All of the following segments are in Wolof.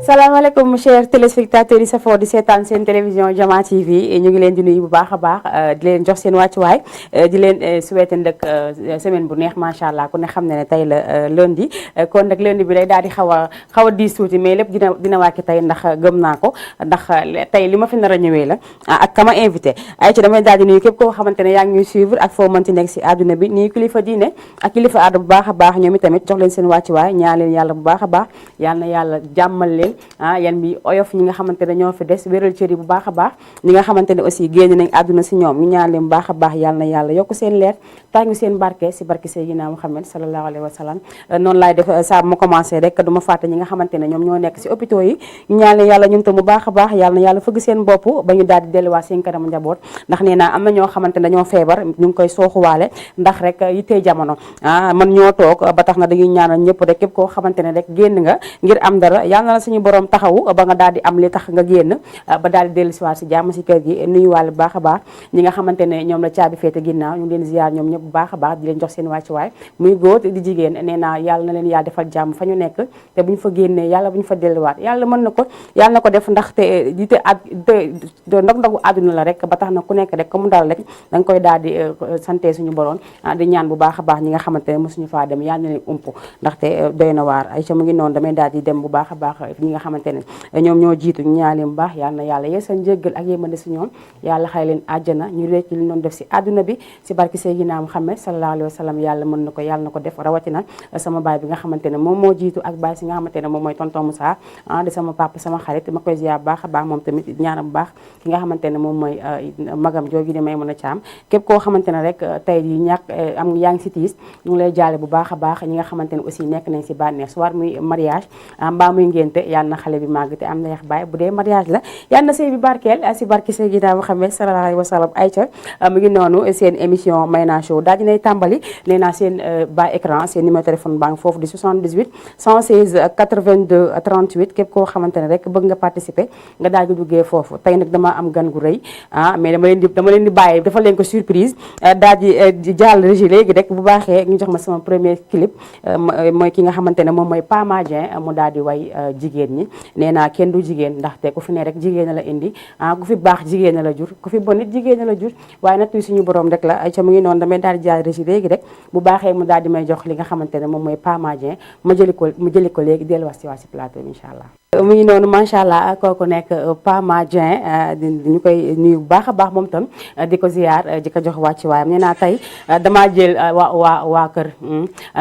salaamaaleykum chers téléspectateurs yi safoo di seetaan seen télévision Jama TV ñu ngi leen di nuyu bu baax a baax di leen jox seen wàccuwaay di leen souhaiter nag semaine bu neex macha allah ku ne xam ne tey la lundi kon nag lundi bi day daal di xaw a diis tuuti mais lépp dina wàcc tey ndax gëm naa ko ndax tey li ma fi nar a ñëwee la ak kama invité ay ci damay daal di nuyu képp koo xamante ne yaa ngi ñuy suivre ak foo mënti nekk si àdduna bi nuyu kilifa diine ak kilifa aada bu baax a baax ñoom itamit jox leen seen wàccuwaay ñaan leen yàlla bu baax a baax yal na yàlla jàmmal leen yan bi oyof ñi nga xamante ne ñoo fi des wéral cër yi bu baax a baax ñi nga xamante ne aussi génn nañ àdduna si ñoom ñu ñaan leen bu baax a baax yal na yàlla yokk seen leer tàngu seen barke si barke Seydina Muhammad sallallahu alayhi wa sallam noonu laay def saa ma commencé rek du ma fàtte ñi nga xamante ne ñoom ñoo nekk si hôpitaux yi ñu ñaan leen yàlla ñun tam bu baax a baax yal na yàlla fëgg seen bopp ba ñu daal di delluwaat seen kanam njaboot ndax nee naa am na ñoo xamante ne dañoo feebar ñu ngi koy sooxuwaale ndax rek yittee jamono man ñoo toog ba tax na dañuy ñaanal ñëpp rek képp koo xamante ne rek génn nga ngir am dara yal na la suñu borom taxawu ba nga daal di am li tax nga génn ba daal di dellu siwaat si jàmm si kër gi nuyuwaale bu baax a baax ñi nga xamante ne ñoom la caabi féete ginnaaw ñu ngi leen ziar ñoom ñëpp bu baax a baax di leen jox seen wàccuwaay muy góor di jigéen nee naa yàlla na leen yàlla defal jàmm fa ñu nekk te bu ñu fa génnee yàlla bu ñu fa delluwaat yàlla mën na ko yàlla na ko def ndax te jite ndog-ndogu àdduna la rek ba tax na ku nekk rek comme dal rek da nga koy daal di santé suñu borom di ñaan bu baax a baax ñi nga xamante ne mosuñu faa dem yàlla na leen ump ndaxte doy na waar ay ca mu ngi noonu damay daal di dem bu baax a baax ñi nga xamante ne ñoom ñoo jiitu ñu ñaan leen bu baax yal na yàlla yeesal njéggal ak yémande si ñoom yàlla xay leen àjjana ñu récc li doon def si àdduna bi si barki Seydina Muhammad sallallahu alayhi wa sallam yàlla mën na ko yàlla na ko def rawatina sama baay bi nga xamante ne moom moo jiitu ak baay si nga xamante ne moom mooy tonton Moussa di sama papa sama xarit ma koy ziar bu baax a baax moom tamit ñaanam bu baax ki nga xamante ne moom mooy magam joogi di may mën a caam képp koo xamante ne rek tey yi ñàkk am yaa ngi si tiis ñu ngi lay jaale bu baax a baax ñi nga xamante ne aussi nekk nañ si bànneex soit muy mariage mbaa muy ngénte yàlla na xale bi màgg te am na yax baay bu dee mariage la yàlla na sëy bi barkeel si barki Seydina Muhammad sallallahu alayhi wa sallam ayca mu ngi noonu seen émission Mayna Show daal dinay tàmbali nee naa seen bas écran seen numéro téléphone baa ngi foofu di 78 116 82 38 képp koo xamante ne rek bëgg nga participer nga daal di duggee foofu tey nag dama am gan gu rëy mais dama leen di bàyyi dafa leen ko surprise daal di jàll régie léegi rek bu baaxee ñu jox ma sama premier clip mooy ki nga xamante ne moom mooy Pama Dieng mu daal di way jigéen ñi nee naa kenn du jigéen ndaxte ku fi ne rek jigéen la indi ku fi baax jigéen la jur ku fi bon nit jigéen la jur waaye nag suñu borom rek la ay ca mu ngi noonu damay daal di jàll régie léegi rek bu baaxee mu daal di may jox li nga xamante ne moom mooy Pama Dieng ma jëli ko léegi delluwaat si waa si plateau bi incha allah mu ngi noonu macha allah kooku nekk Pama Dieng ñu koy nuyu bu baax a baax moom tam di ko ziar di ko jox wàcc waayam nee naa tey damaa jël waa kër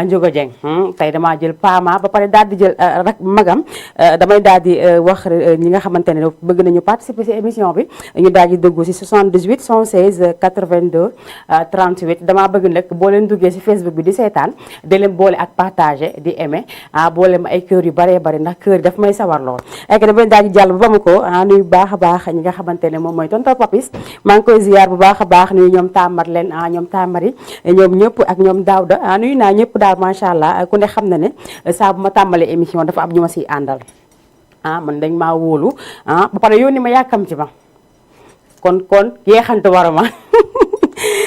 Njogo Dieng tey damaa jël Pama ba pare daal di jël rak magam damay daal di wax ñi nga xamante ne bëgg nañu participer si émission bi ñu daal di dugg si 78 116 82 38 damaa bëgg nag boo leen duggee si Facebook bi di seetaan di leen boole ak partager di aimer boole ma ay kër yu baree bari ndax kër daf may sawar lool ay ka damay daal di jàll ba mu ko nuyu bu baax a baax ñi nga xamante ne moom mooy tonton Papis maa ngi koy ziar bu baax a baax nuyu ñoom Tamar leen ñoom Tamari ñoom ñëpp ak ñoom Daouda nuyu naa ñëpp daal macha allah ku ne xam na ne saa bu ma tàmbalee émission dafa am ñu ma siy àndal man dañ maa wóolu ba pare yónni ma yàkkam ci ma kon yeexante warama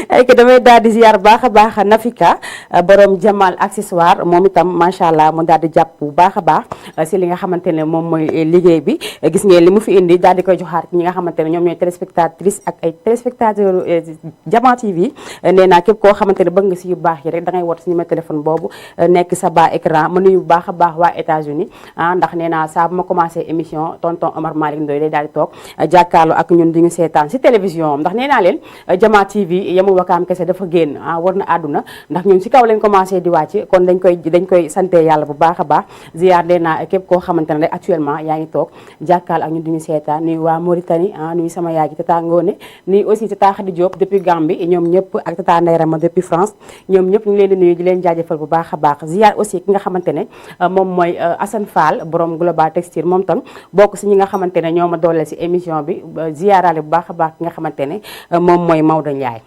ay que damay daal di ziar baax a baax Nafika borom Jamal accessoire moom itam macha allah mu daal di jàpp bu baax a baax si li nga xamante ne moom mooy liggéey bi gis ngeen li mu fi indi daal di koy joxaat ñi nga xamante ne ñoom ñooy téléspectatrice ak ay téléspectateur Jama TV nee naa képp koo xamante ne bëgg nga si yu baax yi rek da ngay woote si numéro téléphone boobu nekk sa bas écran ma nuyu bu baax a baax waa États-Unis ndax nee naa saa bu ma commencé émission tonton Omar Malick Ndoye day daal di toog jàkkaarloo ak ñun di ñu seetaan si télévision ndax nee naa leen Jama TV yemul wakaam kese dafa génn war na àdduna ndax ñun si kaw lañ commencé di wàcc kon dañ koy santé yàlla bu baax a baax ziar leen naa képp koo xamante ne rek actuellement yaa ngi toog jàkkaarloo ak ñun duñu seetaan nuyu waa Mauritanie nuyu sama yaay gi Tata Ngone nuyu aussi Tata Khady Diop depuis Gambie ñoom ñëpp ak Tata Ndeye Rama depuis France ñoom ñëpp ñu ngi leen di nuyu di leen jaajëfal bu baax a baax ziar aussi ki nga xamante ne moom mooy Assane Fall borom Global Textile moom tam bokk si ñi nga xamante ne ñoo ma dooleel si émission bi ziarale bu baax a baax ki nga xamante ne moom mooy Maodo Ndiaye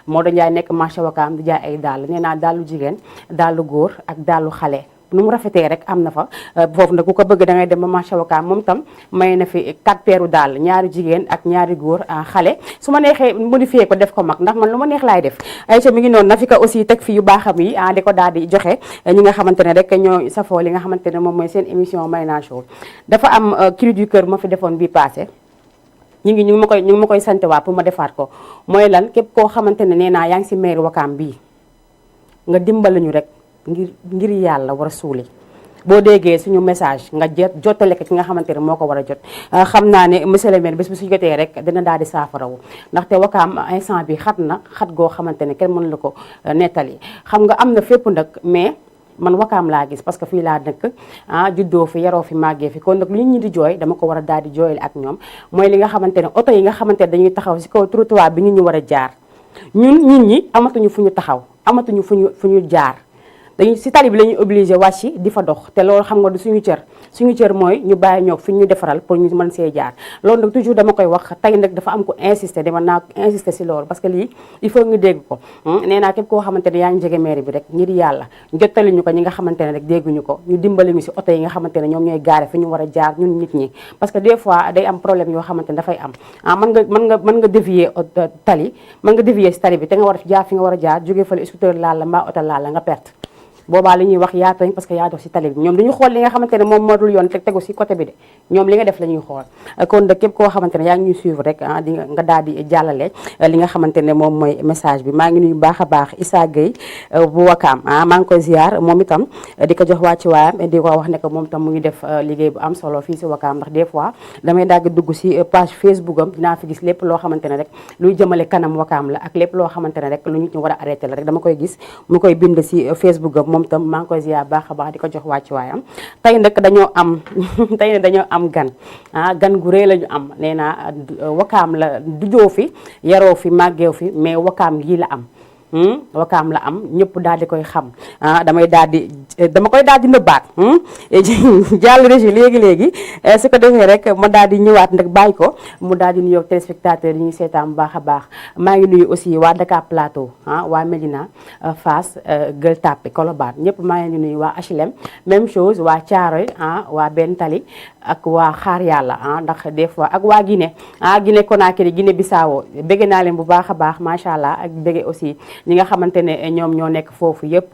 Maodo Ndiaye nekk marché Wakaam di jaay ay dàll nee naa dàllu jigéen dàllu góor ak dàllu xale nu mu rafetee rek am na fa foofu nag ku ko bëgg da ngay dem ba marché Wakaam moom tam may na fi 4 paires daal ñaari jigéen ak ñaari góor xale su ma neexee modifié ko def ko mag ndax man lu ma neex laay def Aïcha mi ngi noonu na fi ko aussi teg fi yu baaxam yi di ko daal di joxe ñi nga xamante ne rek ñoo safoo li nga xamante ne moom mooy seen émission Mayna Show dafa am cri du cœur ma fi defoon bii passé ñu ngi ma koy sant waa pour ma defaat ko mooy lan képp koo xamante ne nee naa yaa ngi si mairie Wakaam bii nga dimbali ñu rek ngir yàlla war a suuli boo déggee suñu message nga jottale ko ki nga xamante ne moo ko war a jot xam naa ne monsieur le maire bés bu su jotee rek dina daal di saafarawu ndaxte Wakaam instant bi xat na xat goo xamante ne kenn mënu la ko nettali xam nga am na fépp nag mais man Wakaam laa gis parce que fii laa dëkk juddoo fi yaroo fi màggee fi kon nag lu ñi di jooy dama ko war a daal di jooyal ak ñoom mooy li nga xamante ne oto yi nga xamante ne dañuy taxaw si kaw trottoir bi nit ñi war a jaar ñun nit ñi amatuñu fu ñu taxaw amatuñu fu ñu jaar dañu si tali bi la ñuy obligé wàcc di fa dox te loolu xam nga du suñu cër mooy ñu bàyyi ñoog fi ñu defaral pour ñu mën see jaar loolu nag toujours dama koy wax tey nag dafa am ko insister dama naa ko insister si loolu parce que lii il faut nga dégg ko nee naa képp koo xamante ne yaa ngi jege mairie bi rek ngir yàlla jottali ñu ko ñi nga xamante ne rek dégguñu ko ñu dimbali ñu si oto yi nga xamante ne ñoom ñooy gaare fi ñu war a jaar ñun nit ñi parce que des fois day am problème yoo xamante ne dafay am mën nga dévier tali mën nga dévier si tali bi te nga war a jaar fi nga war a jaar jógee fële scooter laal la mbaa oto laal la nga perte boobaa li ñuy wax yaa tooñ parce que yaa dox si tali bi ñoom duñu xool li nga xamante ne moom moo dul yoon te tegu si côté bi de ñoom li nga def la ñuy xool kon nag képp koo xamante ne yaa ngi ñuy suivre rek di nga daal di jàllale li nga xamante ne moom mooy message bi maa ngi nuyu baax a baax Issa Gueye bu Wakaam maa ngi koy ziar moom itam di ko jox wàcci waayam di ko wax ne que moom itam mu ngi def liggéey bu am solo fii si Wakaam ndax des fois damay dagg dugg si page Facebook am dinaa fi gis lépp loo xamante ne rek luy jëmale kanam Wakaam la ak lépp loo xamante ne rek lu nit ñu war a arrêté la rek dama koy gis mu koy bind si Facebook am moom tam maa ngi koy ziar baax a baax di ko jox wàccu waayam tey nag dañoo am gan gan gu rëy la ñu am nee naa Wakaam la juddoo fi yaroo fi màggeew fi mais Wakaam gii la am Wakaam la am ñëpp daal di koy xam dama koy daal di nëbbaat jàll régi léegi su ko defee rek ma daal di ñëwaat nag bàyyi ko mu daal di nuyoo téléspectateurs yi ñuy seetaan bu baax a baax maa ngi nuyu aussi waa Dakar Plateau waa Médina Fass Gueule Tapée Colobane ñëpp maa ngi leen di nuyu waa HLM même chose waa Thiaroye waa Ben Tali ak waa Xaar Yàlla ndax des fois ak waa Guinée Guinée Conakry Guinée Bissau bëgg naa leen bu baax a baax macha allah ak bëgg aussi ñi nga xamante ne ñoom ñoo nekk foofu yëpp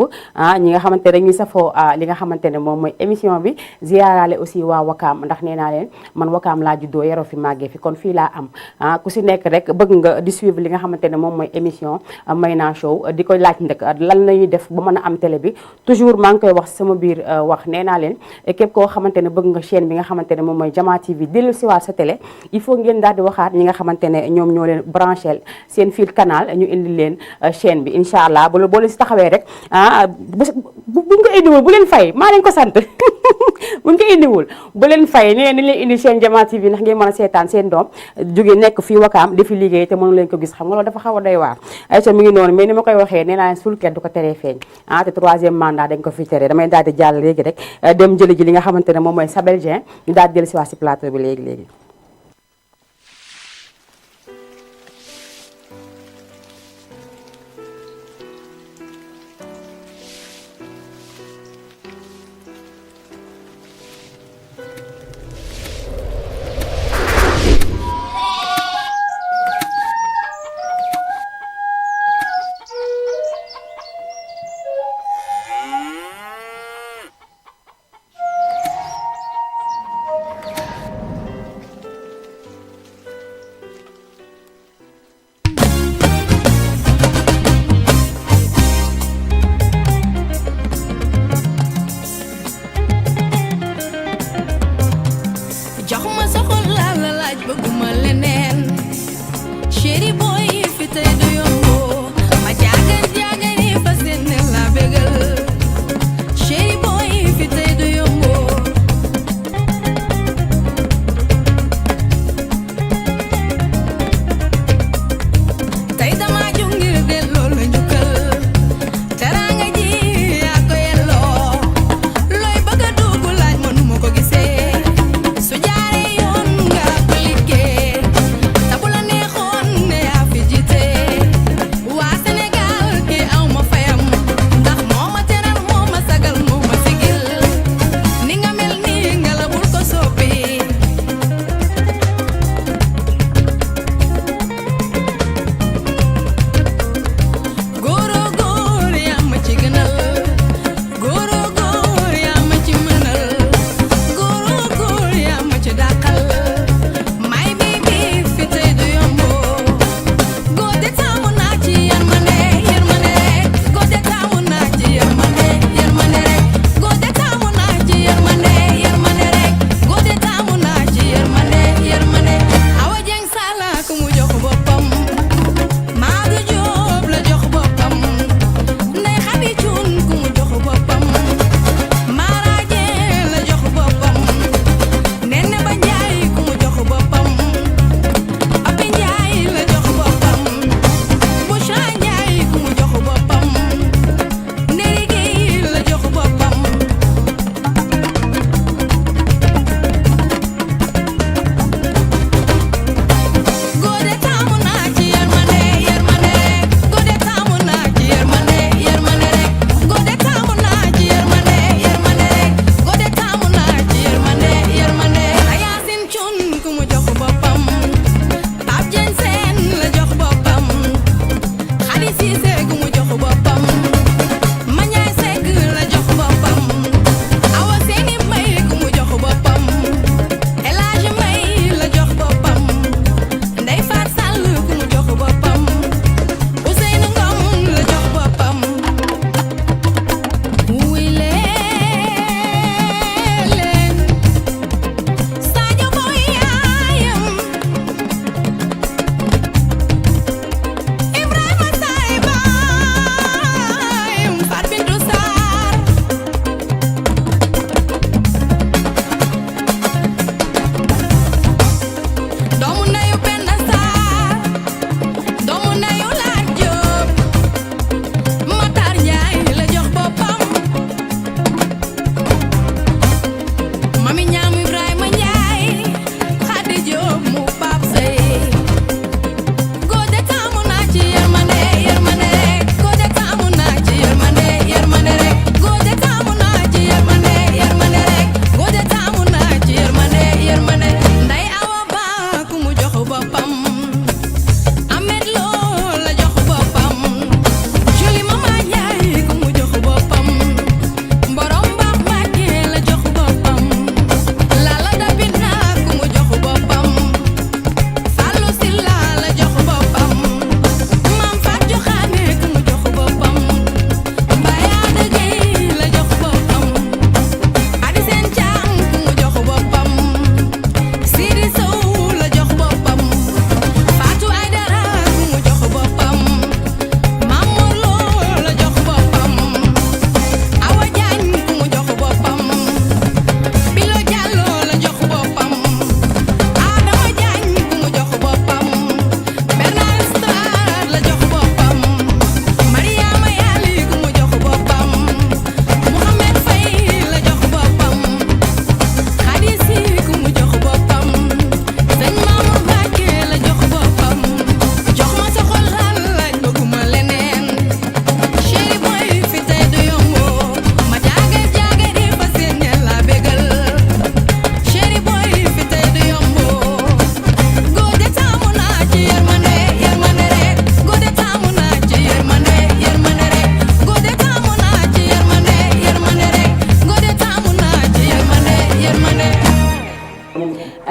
ñi nga xamante ne ñu safoo li nga xamante ne moom mooy émission bi ziarale aussi waa Wakaam ndax nee naa leen man Wakaam laa juddoo yaroo fi màggee fi kon fii laa am ku si nekk rek bëgg nga di suivre li nga xamante ne moom mooy émission Mayna Show di ko laaj ndëkk lan la ñuy def ba mën a am télé bi toujours maa ngi koy wax sama biir wax nee naa leen képp koo xamante ne bëgg nga chaîne bi nga xamante ne moom mooy Jama TV dellu si waat sa télé il faut ngeen daal di waxaat ñi nga xamante ne ñoom ñoo leen branché seen fil canal ñu indi leen chaîne bi incha allah boo leen si taxawee rek buñ ko indiwul bu leen fay maa leen ko sant buñ ko indiwul bu leen fay nee nañ leen indi chaîne Jama TV ndax ngeen mën a seetaan seen doom jóge nekk fii Wakaam di fi liggéey te mënu leen ko gis xam nga loolu dafa xaw a doy waar Aïcha mi ngi noonu mais ni ma koy waxee nee naa leen sul kenn du ko teree feeñ te 3e mandat dañ ko fi tere damay daal di jàll léegi rek dem jëli ji li nga xamante ne moom mooy Sabel Dieng ñu daal di jël si waa si plateau bi léegi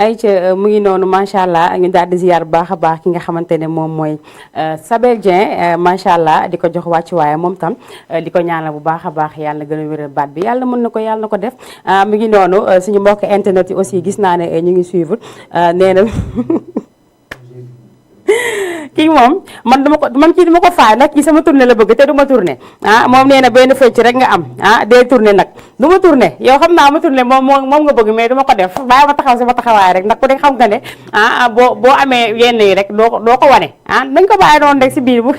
ayca mu ngi noonu macha allah ñu daal di ziar bu baax a baax ki nga xamante ne moom mooy Sabel Dieng macha allah di ko jox wàccuwaay moom tam di ko ñaanal bu baax a baax yàlla gën a wéral baat bi yàlla mën na ko yàlla na ko def mu ngi noonu suñu mbokk internet yi aussi gis naa ne ñu ngi suivre nee na kii moom man kii duma ko faay nag kii sama tournée la bëgg te du ma tournée moom nee na benn fecc rek nga am dee tournée nag du ma tournée yow xam naa ma tournée moom nga bëgg mais du ma ko def bàyyi ma taxaw sama taxawaay rek ndax ku nekk xam nga ne boo amee yenn yi rek doo ko wane nañ ko bàyyi noonu rek si biir bu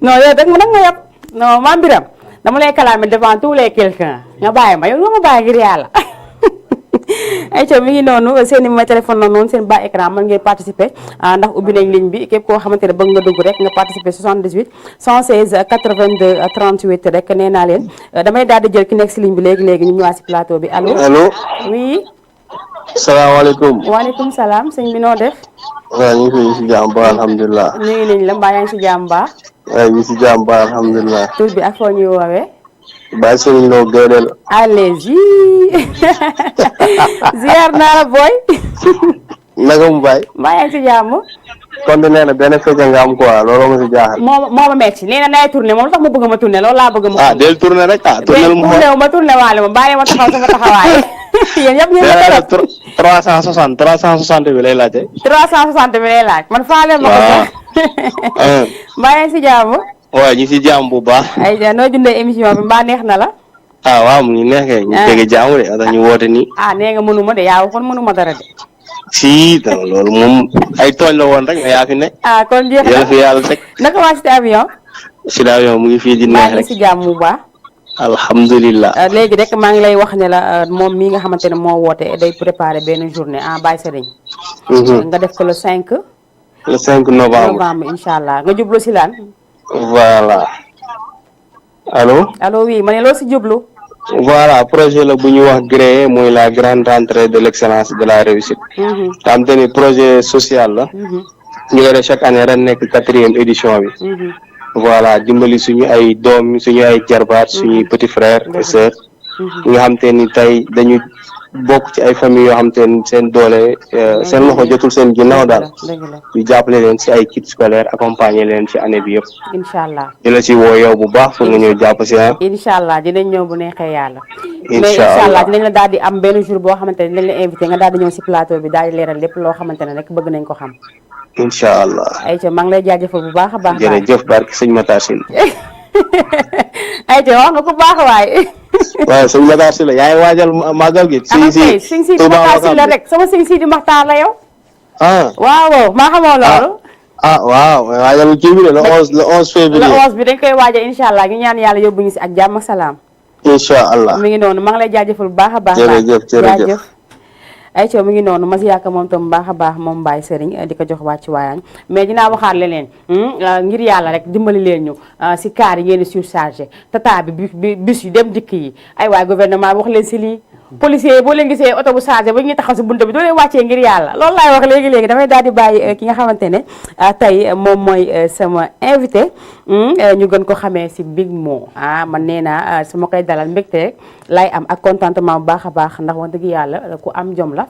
non yow rek nag nga yab non Mame Birame dama lay kalaame devant tous les quelqu'un nga bàyyi ma yow nga ma bàyyi ngir yàlla ayca mi ngi noonu seen numéro téléphone la noonu seen bas écran mën ngeen participer ndax ubbi nañ ligne bi képp koo xamante ne bëgg nga dugg rek nga participer 78 116 82 38 rek nee naa leen damay daal di jël ki nekk si ligne bi léegi ñu ñëwaat si plateau bi allo. allo. oui. salaamaaleykum. waaleykum salaam sëñ bi noo def. waaw ñu ngi si jàmm ba alhamdulilah. nuyu nañ la mbaa yaa ngi si jàmm ba. waaw ñu ngi si jàmm ba alhamdulilah. tur bi ak foo ñuy woowee. Baye Serigne Lo Guédel. allez-y ziar naa la booy. naka mu Baye. mbaa yaa ngi si jàmm. kon nee na benn fecc nga am quoi looloo ma si jaaxal. moo ma metti nee na nay tourné moom lu tax ma bëgg ma tourné loolu laa bëgg ma. del tourné rek tourné ma tourné waale ma bàyyi ma taxaw sama taxawaay. yéen ñëpp ñu ngi ko def 360 bi lay laajte. 360 bi lay laaj man faale ma ko sax. mbaa yaa ngi si jàmm. waaw ñu si jàmm bu baax. ay noo dundee émission bi mbaa neex na la. waaw mu ngi neex kay. ñu tege jàmm de ndax ñu woote nii. nee nga mënuma de yaa waxoon mënuma dara de. si loolu moom ay tooñ la woon rek mais yaa fi ne. kon jeex na yàlla fi yàlla teg. naka waa Cité Avion. Cité Avion mu ngi fii di neex rek si jàmm bu baax. alhamdulilah. léegi rek maa ngi lay wax ne la moom mii nga xamante ne moo woote day préparé benn journée Baye Serigne. nga def ko le 5. le 5 novembre incha allah nga jublu si laan. voilà allo oui ma ne loo si jublu. voilà projet la bu ñu wax GREE mooy la grande rentrée de l'excellence de la réussite. xam te ni projet social la. ñu ngi def chaque année ren nekk 4e édition bi. voilà dimbali suñu ay doom suñu ay jarbaat suñuy petit frère et sœur. ñi nga xam te ni tey dañu bokk ci ay famille yoo xam te ni seen doole seen loxo jotul seen ginnaaw daal. ñu jàppale leen si ay kits scolaires accompagner leen ci année bi yëpp. incha allah di la si woo yow bu baax pour nga ñëw jàpp si incha allah dinañ ñëw bu neexee yàlla. incha allah dinañ la daal di am benn jour boo xamante ne dinañ la invité nga daal di ñëw si plateau bi daal di leeral lépp loo xamante ne rek bëgg nañ ko xam. incha allah. ayca maa ngi lay jaajëfal bu baax a baax. jërëjëf barke sëñ Matar Sylla. ayca wax nga ko baax waay. waaw sëñ Matar Sylla yaa ngi waajal màggal gi. sëñ Sidi Matar Sylla rek sama sëñ Sidi Maxtaar la yow. waaw maa xamoo loolu. waaw waajal kii bi de le 11 février. le 11 bi dañ koy waajal incha allah ñu ñaan yàlla yóbbu ñu si ak jàmm ak salaam. incha allah mi ngi noonu maa ngi lay jaajëfal bu baax a baax. jërëjëf ayca mi ngi noonu ma si yaaka moom tam baax a baax moom Baye Serigne di ko jox wàcc waayaan mais dinaa waxaat leneen ngir yàlla rek dimbali leen ñu si kaar yi ngeen di surchargé tata bi bus yu dem dikk yi ay waay gouvernement wax leen si lii policiers yi boo leen gisee oto bu chargé ba ñuy taxaw si buntu bi doo leen wàccee ngir yàlla loolu laay wax léegi-léegi damay daal di bàyyi ki nga xamante ne tey moom mooy sama invité ñu gën ko xamee si Big Mo man nee naa su ma koy dalal mbégte rek lay am ak contentement bu baax a baax ndax wax dëgg yàlla ku am jom la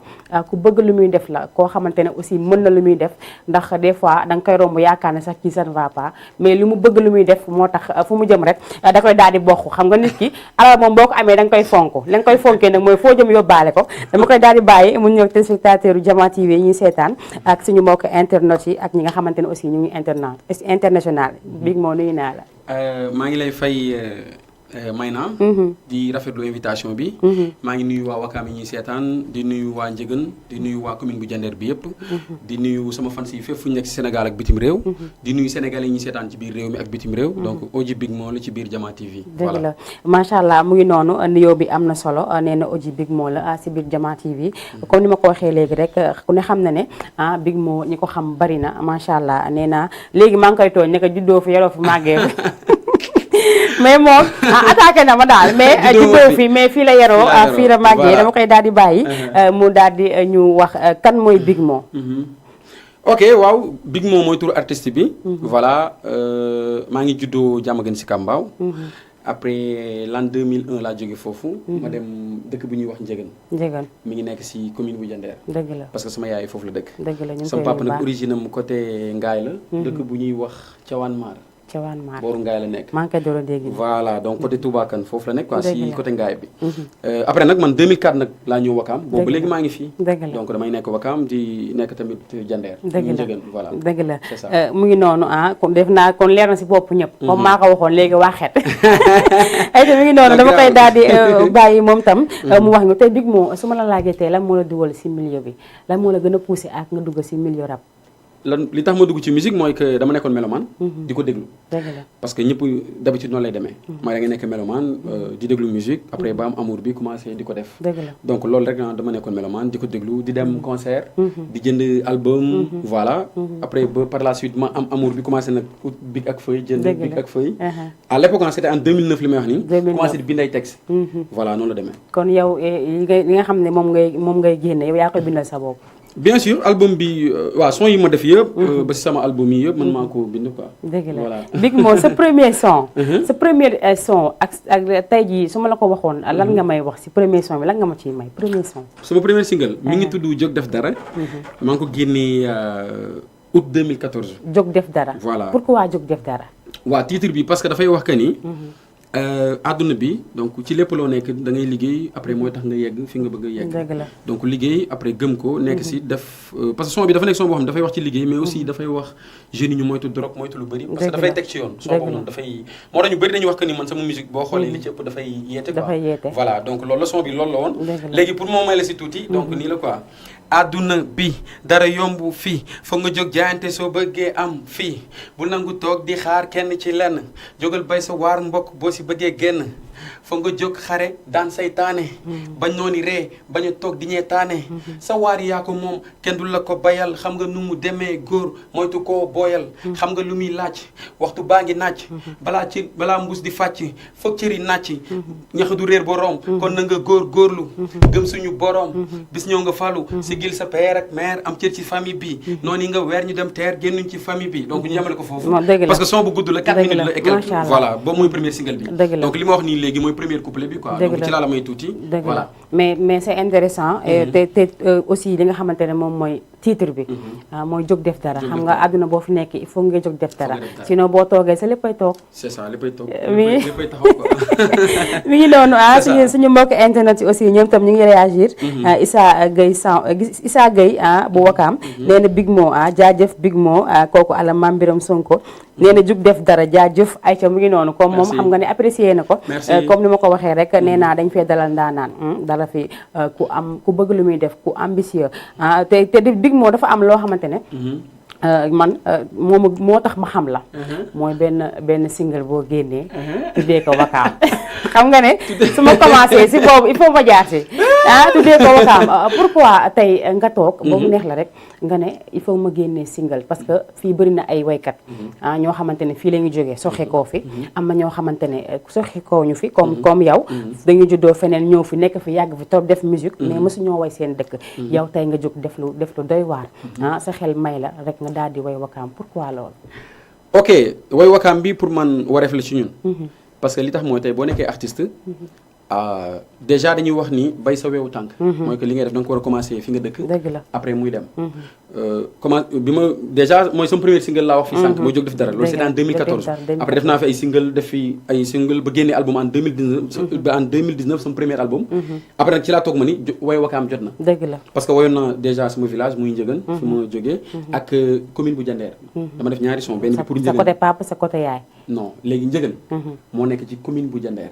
ku bëgg lu muy def la koo xamante ne aussi mën na lu muy def ndax des fois da nga koy romb yaakaar ne sax kii ça ne va pas mais li mu bëgg lu muy def moo tax fu mu jëm rek da koy daal di bokk xam nga nit ki alal moom boo ko amee da nga koy fonk la nga koy fonkee nag mooy foo jëm yóbbaale ko dama koy daal di bàyyi mu ñëw téléspectateur u Jama TV ñuy seetaan ak suñu mbokk internet yi ak ñi nga xamante ne aussi ñu ngi international Big Mo nuyu naa la maa ngi lay fay Mayna di rafetlu invitation bi maa ngi nuyu waa Wakaam yi ñuy seetaan di nuyu waa Njëgën di nuyu waa commune bu Jandeer bi yëpp di nuyu sama fans yi fépp fu ñu nekk ci Sénégal ak bitim réew di nuyu sénégalais yi ñuy seetaan ci biir réew mi ak bitim réew donc Oji Big Mo la ci biir Jama TV dëgg la macha allah mu ngi noonu nuyoo bi am na solo nee na Oji Big Mo la ci biir Jama TV comme ni ma ko waxee léegi rek ku ne xam na ne Big Mo ñi ko xam bari na macha allah nee naa léegi maa ngi koy tooñ ne ko juddoo fi yaroo fi màggee mais moom attaqué na ma daal mais juddoo fi mais fii la yaroo fii la màggee dama koy daal di bàyyi mu daal di ñu wax kan mooy Big Mo ok waaw Big Mo mooy turu artiste bi voilà maa ngi juddoo Diamaguène Sicap Mbao après l'an 2001 laa jóge foofu. ma dem dëkk bu ñuy wax Njëgën. mi ngi nekk si commune bu Jandeer. dëgg la parce que sama yaay foofu la dëkk. dëgg la ñu sama papa nag origine am côté Ngaay la. dëkk bu ñuy wax Cawaan Maar. booru Ngaay la nekk. maa ngi koy door a dégg. voilà donc côté Touba Kane foofu la nekk quoi si côté Ngaay bi. après nag man 2004 nag laa ñëw Wakaam. boobu léegi maa ngi fii. donc damay nekk Wakaam di nekk tamit Jandeer. Njëgën voilà dëgg la c'est ça. mu ngi noonu kon def naa kon leer na si bopp ñëpp. comme maa ko waxoon léegi waxet ay te mu ngi noonu dama koy daal di bàyyi moom tam. mu wax nga tey Big Mo su ma la laajee tey lan moo la dugal si milieu bi lan moo la gën a poussé ak nga dugg si milieu rap. li tax ma dugg ci musique mooy que dama nekkoon mélomane. di ko déglu. parce que ñëpp d'habitude noonu lay demee. mooy da nga nekk mélomane di déglu musique après ba am amour bi commencé di ko def. donc loolu rek dama nekkoon mélomane di ko déglu di dem concert. di jënd album. voilà après ba par la suite ma am amour bi commencé nag ut bic ak feuille jënd bic ak feuille. à l'époque c'était en 2009 li may wax nii. commencé di bind ay texte. voilà noonu la demee. kon yow li nga xam ne moom ngay génne yow yaa koy bindal sa bopp. bien sûr album bi waaw son yi ma def yëpp. ba si sama album yi yëpp man maa ko bind quoi. dëgg la voilà Big Mo sa premier son. sa premier son ak tey jii su ma la ko waxoon lan nga may wax si premier son bi lan nga ma ciy may premier son. sama premier single mi ngi tudd Jóg Def Dara. maa ngi ko génnee août 2014. Jóg Def Dara. voilà pourquoi Jóg Def Dara. waaw titre bi parce que dafay wax que ni. àdduna bi donc ci lépp loo nekk da ngay liggéey après mooy tax nga yegg fi nga bëgg a yegg. dëgg la donc liggéey après gëm ko nekk si def parce que son bi dafa nekk son boo xam ne dafay wax ci liggéey mais aussi dafay wax jeunes yi ñu moytu drogue moytu lu bëri. parce que dafay teg ci yoon. son boobu noonu dafay moo tax ñu bëri dañuy wax que ni man sama musique boo xoolee li ci ëpp dafay yeete quoi. dafay yeete voilà donc loolu la son bi loolu la woon. léegi pour moo may la si tuuti. donc nii la quoi. àdduna bi dara yomb fii foog nga jóg jaayante soo bëggee am fii bu nangu toog di xaar kenn ci lenn jógal bay sa waar mbokk boo si bëggee génn foog nga jóg xare daan saytaane bañ nooni ree bañ a toog di ñee taane sa waar yaa ko moom kenn du la ko bayal xam nga nu mu demee góor moytu koo booyal xam nga lu muy laaj waxtu baa ngi naaj balaa mbuus di fàcc foog cëri nàcc ñax du réer borom kon na nga góorlu gëm suñu borom bis ñëw nga falu gil sa père ak mère am cër ci famille bi noonu nga weer ñu dem teer génnuñ ci famille bi donc ñu yemale ko foofu parce que son bu gudd la 4 minutes la et quelques voilà ba mooy premier single bi donc li ma wax nii léegi mooy premier couplet bi quoi donc ci laa la may tuuti voilà mais c'est intéressant te aussi li nga xamante ne moom mooy titre bi mooy jóg def dara xam nga àdduna boo fi nekk il faut nga jóg def dara sinon boo toogee sa léppay toog c'est ça léppay toog léppay taxaw quoi mi ngi noonu suñu mbokk internet yi aussi ñoom tam ñu ngi réagir Issa Gueye bu Wakaam nee na Big Mo jaajëf Big Mo kooku ala Mame Biram Sonko nee na jug def dara jaajëf Aïcha mu ngi noonu comme moom xam nga ne apprécié na ko comme ni ma ko waxee rek nee naa dañ fee dalal ndaanaan dala fi ku bëgg lu muy def ku ambitieux te Big Mo dafa am loo xamante ne man moo tax ma xam la mooy benn single boo génnee tuddee ko Wakaam xam nga ne su ma commencé si boobu il faut ma jaar si tuddee ko Wakaam pourquoi tey nga toog ba mu neex la rek nga ne il faut ma génnee single parce que fii bëri na ay waykat ñoo xamante ne fii la ñu jógee soxe koo fi am na ñoo xamante ne soxe koo ñu fi comme yow dañu juddoo feneen ñëw fi nekk fi yàgg fi trop def musique mais mësu ñoo way seen dëkk yow tey nga jóg def lu doy waar sa xel may la rek nga daal di way Wakaam pourquoi loolu ok way Wakaam bi pour man wareef la ci ñun parce que li tax mooy tey boo nekkee artiste déjà dañuy wax ni bay sa weewu tànk mooy que li ngay def da nga ko war a commencer fi nga dëkk après muy dem comment bi ma déjà mooy sama premier single laa wax fi sànq mooy jóg def dara loolu c'est en 2014 après def naa fi ay single def fi ay single ba génnee album en 2019 sama premier album après nag ci laa toog ma ni way Wakaam jot na parce que wayoon naa déjà sama village muy Njëgën fi ma jógee ak commune bu Jandeer dama def ñaari son benn bi pour Njëgën sa côté papa sa côté yaay non léegi Njëgën moo nekk ci commune bu Jandeer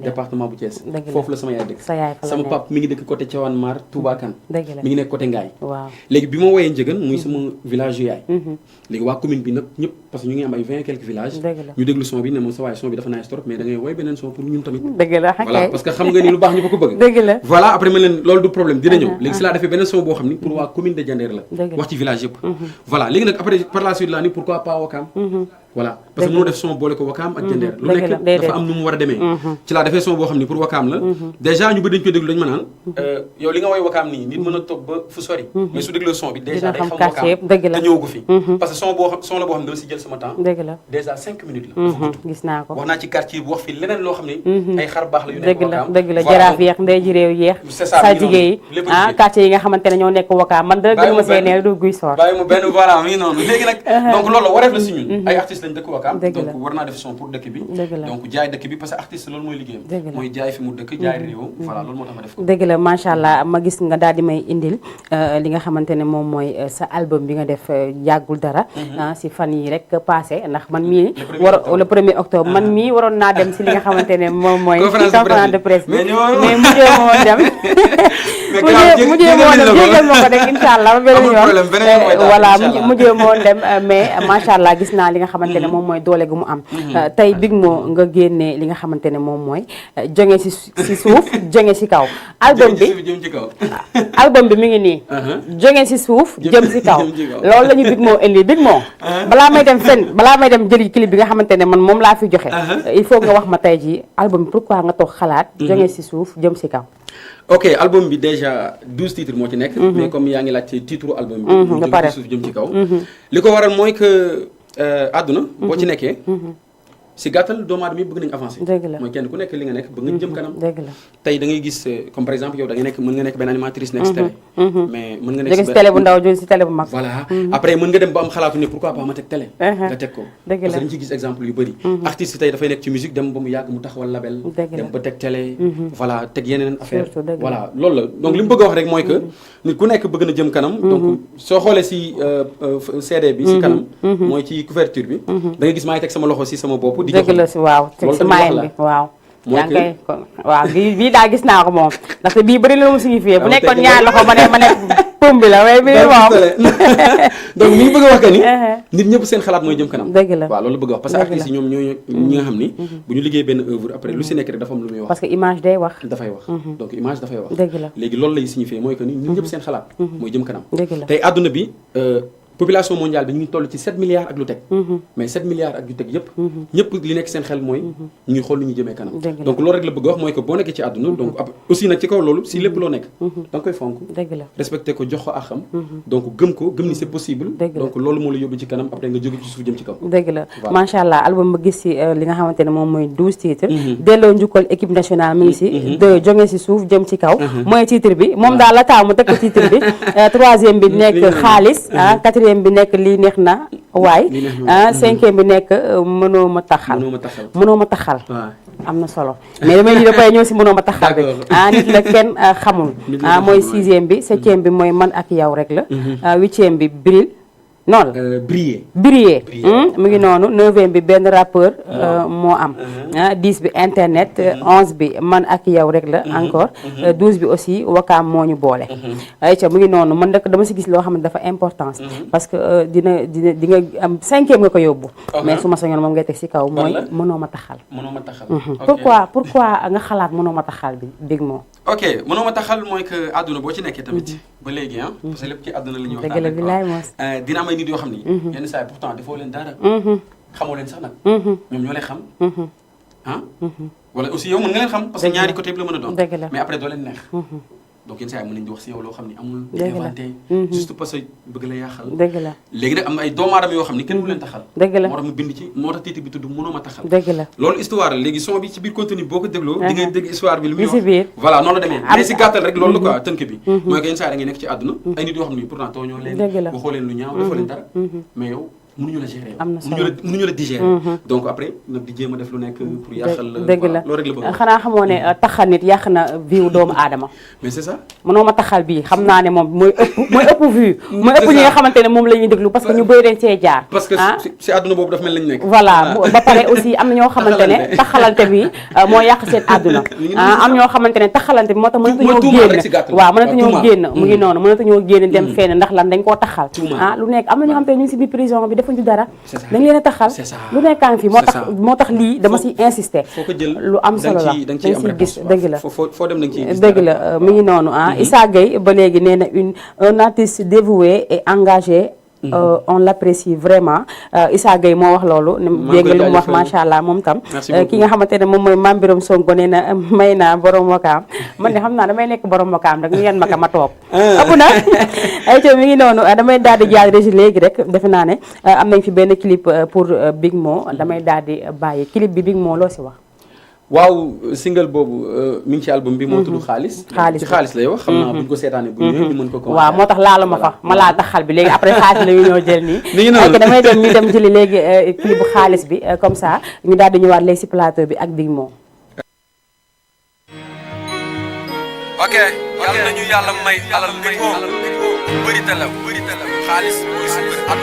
département bu Thiès foofu la sama yaay dëkk sama pap mi ngi dëkk côté Thiawane Mar Touba Kane mi ngi nekk côté Ngaay léegi bi ma woyee Njëgën muy sama village yu yaay léegi waa commune bi nag ñëpp parce que ñu ngi am ay 20 et quelques villages ñu déglu son bi ne moom sa waay son bi dafa nice trop mais da ngay woy beneen son pour ñun tamit voilà parce que xam nga ni lu baax ñu ko bëgg voilà après ma leen loolu du problème dina ñëw léegi si laa defee beneen son boo xam ni pour waa commune de Jandeer la wax ci village yëpp voilà léegi nag après par la suite laa ni pourquoi pas Wakaam voilà parce que mënoo def son boole ko wakaam ak Jandeer lu nekk dafa am nu mu war a demee ci laa defee son boo xam ni pour wakaam la déjà ñu bëri dañu koy déglu dañu ma naan yow li nga woy wakaam nii nit mën a toog ba fu sori mais su dégloo son bi déjà day xam wakaam te ñëwagu fi parce que son la boo xam ne dama si jël sama temps déjà 5 minutes la gis naa ko wax naa ci quartier bi wax fi leneen loo xam ne ay xar baax la yu nekk wakaam dëgg la jaraaf yeex ndey ji réew yeex sa jigéen yi quartier yi nga xamante ne ñoo nekk wakaam man dara gën ma see nee du guy soor bàyyi mu benn voilà mi ngi noonu léegi nag donc loolu la wareef la si ñun ay artistes lañ dëkk wakaam donc war naa def son pour dëkk bi donc jaay dëkk bi parce que artiste loolu mooy liggéeyam mooy jaay fi mu dëkk jaay réewam voilà loolu moo tax ma def ko dëgg la macha allah ma gis nga daal di may indil li nga xamante ne moom mooy sa album bi nga def yàggul dara si fan yi rek passé ndax man mii le 1er octobre man mii waroon naa dem si li nga xamante ne moom mooy conférence de presse bi mais mujjee moo dem mujjee moo dem jégal ma ko rek incha allah beneen yoon voilà mujjee moo dem mais macha allah gis naa li nga xamante ne moom mooy doole gu mu am tey Big Mo nga génnee li nga xamante ne moom mooy jonge si suuf jonge si kaw album bi mi ngi nii jonge si suuf jëm si kaw loolu la ñu Big Mo indi Big Mo balaa may dem jëli clip bi nga xamante ne man moom laa fi joxe il faut nga wax ma tey ji album bi pourquoi nga toog xalaat jonge si suuf jëm si kaw ok album bi déjà 12 titres moo ci nekk mais comme yaa ngi laaj ci titre album bi jóge si suuf jëm ci kaw li ko waral mooy que àdduna boo ci nekkee si gàttal doomu aadama yi bëgg nañu avancer mooy kenn ku nekk li nga nekk bëgg nga jëm kanam tey da ngay gis comme par exemple yow da nga nekk mën nga nekk benn animatrice nekk si télé mais mën nga nekk si télé bu ndaw jóge si télé bu mag voilà après mën nga dem ba am xalaatu ne pourquoi pas ma teg télé nga teg ko parce que dañu ci gis exemple yu bëri artiste tey dafay nekk ci musique dem ba mu yàgg mu taxawal label dem ba teg télé voilà teg yeneen affaire voilà loolu la donc li mu bëgg a wax rek mooy que nit ku nekk bëgg na jëm kanam donc soo xoolee si CD bi si kanam mooy ci couverture bi da nga gis maa ngi teg sama loxo si sama bopp dëgg la si waaw teg si mayen bi waaw yaa ngi koy waaw bii daa gis naa ko moom ndaxte bii bëri la mu signifié bu nekkoon ñaar loxo ma nekk pom bi la waaye bii moom donc mi ngi bëgg a wax que ni nit ñëpp seen xalaat mooy jëm kanam dëgg la waaw loolu la bëgg a wax parce que artistes yi ñoom ñooy ñi nga xam ni bu ñu liggéey benn œuvre après lu si nekk rek dafa am lu muy wax parce que image day wax dafay wax donc image dafay wax dëgg la léegi loolu lay signifié mooy que ni nit ñëpp seen xalaat mooy jëm kanam dëgg la tey àdduna bi population mondiale bi ñu ngi toll ci 7 milliards ak lu teg mais 7 milliards ak lu teg yëpp ñëpp li nekk seen xel mooy ñu ngi xool lu ñu jëmee kanam donc loolu rek la bëgg a wax mooy que boo nekkee ci àdduna donc aussi nag ci kaw loolu si lépp loo nekk da nga koy fonk respecté ko jox ko àqam donc gëm ko gëm ni c'est possible donc loolu moo la yóbbu ci kanam après nga jóge ci suuf jëm ci kaw dëgg la macha allah album ba gis si li nga xamante ne moom mooy 12 titres delloo njukkal équipe nationale mi ngi si de jonge si suuf jëm ci kaw mooy titre bi moom daal la taaw mu teg ko titre bi 3e bi nekk xaalis 4e bi nekk lii neex na waay 5e bi nekk mënoo ma taxal am na solo mais damay ñu dafay ñëw si mënoo ma taxal bi nit la kenn xamul mooy 6e bi 7e bi mooy man ak yow rek la 8e bi bril noonu la briller mu ngi noonu 9e bi benn rappeur moo am 10 bi internet 11 bi man ak yow rek la encore 12 bi aussi wakaam moo ñu boole ayca mu ngi noonu man nag dama si gis loo xam ne dafa importance parce que di nga am 5e nga ko yóbbu mais su ma sañoon moom ngay teg si kaw mooy mënoo ma taxal pourquoi nga xalaat mënoo ma taxal bi Big Mo ok mënoo ma taxal mooy que àdduna boo ci nekkee tamit ba léegi parce que lépp ci àdduna la ñuy wax dina am ay nit yoo xam ni yenn saa yi pourtant defoo leen dara xamoo leen sax nag ñoom ñoo lay xam wala aussi yow mën nga leen xam parce que ñaari côté bi la mën a doon mais après doo leen neex donc yenn saa yi mën nañu di wax si yow loo xam ni amul di inventé juste parce que bëgg la yaaxal léegi nag am na ay doomu aadama yoo xam ni kenn du leen taxal moo tax mu bind ci moo tax titre bi tudd mënoo ma taxal loolu histoire la léegi son bi ci biir contenu boo ko dégloo di ngay dégg histoire bi lu muy wax voilà noonu la demee mais si gàttal rek loolu la quoi tënk bi mooy que yenn saa yi da ngay nekk ci àdduna ay nit yoo xam ni pourtant tooñoo leen waxoo leen lu ñaaw defoo leen dara mais yow mënuñu la gérer mënuñu la digérer donc après nag di jéem a def lu nekk pour yàqal dëgg la loolu rek la bëgg xanaa xamoo ne taxal nit yàq na vie doomu aadama mais c'est ça mënoo ma taxal bii xam naa ne moom mooy ëpp vue mooy ëpp ñi nga xamante ne moom la ñuy déglu parce que ñu bëri dañ see jaar parce que si àdduna boobu dafa mel lañu nekk voilà ba pare aussi am na ñoo xamante ne taxalante bi moo yàq seen àdduna am ñoo xamante ne taxalante bi moo tax mënatuñoo génn waaw mënatuñoo génn mu ngi noonu mënatuñoo génn dem fenn ndax lan dañ koo taxal lu nekk am na ñoo xamante ne ñu ngi si biir prison bi defuñu dara dañ leen a taxal lu nekkaan fii moo tax lii dama si insister lu am solo la dañ siy gis dëgg la foo dem dëgg la mi ngi noonu Issa Gueye ba léegi nee na un artiste dévoué et engagé on l'apprécie vraiment Issa Gueye moo wax loolu dégg nga lu mu wax macha allah moom tam ki nga xamante ne moom mooy Mame Birame Sonko nee na may naa borom wakaam man de xam naa damay nekk borom wakaam rek ñu yen ma ka ma toog ëpp na ay co mi ngi noonu damay daal di jaar régi léegi rek defe naa ne am nañ fi benn clip pour Big Mo damay daal di bàyyi clip bi Big Mo loo si wax waaw single boobu mi ngi ci album bi moo tudd xaalis ci xaalis lay wax xam naa buñ ko seetaanee bu ñëwee ñu mën ko waaw moo tax laalu ma fa ma laa taxal bi léegi après xaalis la ñu ñëw jël nii ak damay dem ñu dem jëli léegi clip bu xaalis bi comme ça ñu daal di ñëwaat léegi si plateau bi ak Big Mo ok yàlla nañu yàlla may alal Big Mo bëri talaw xaalis mooy suñu at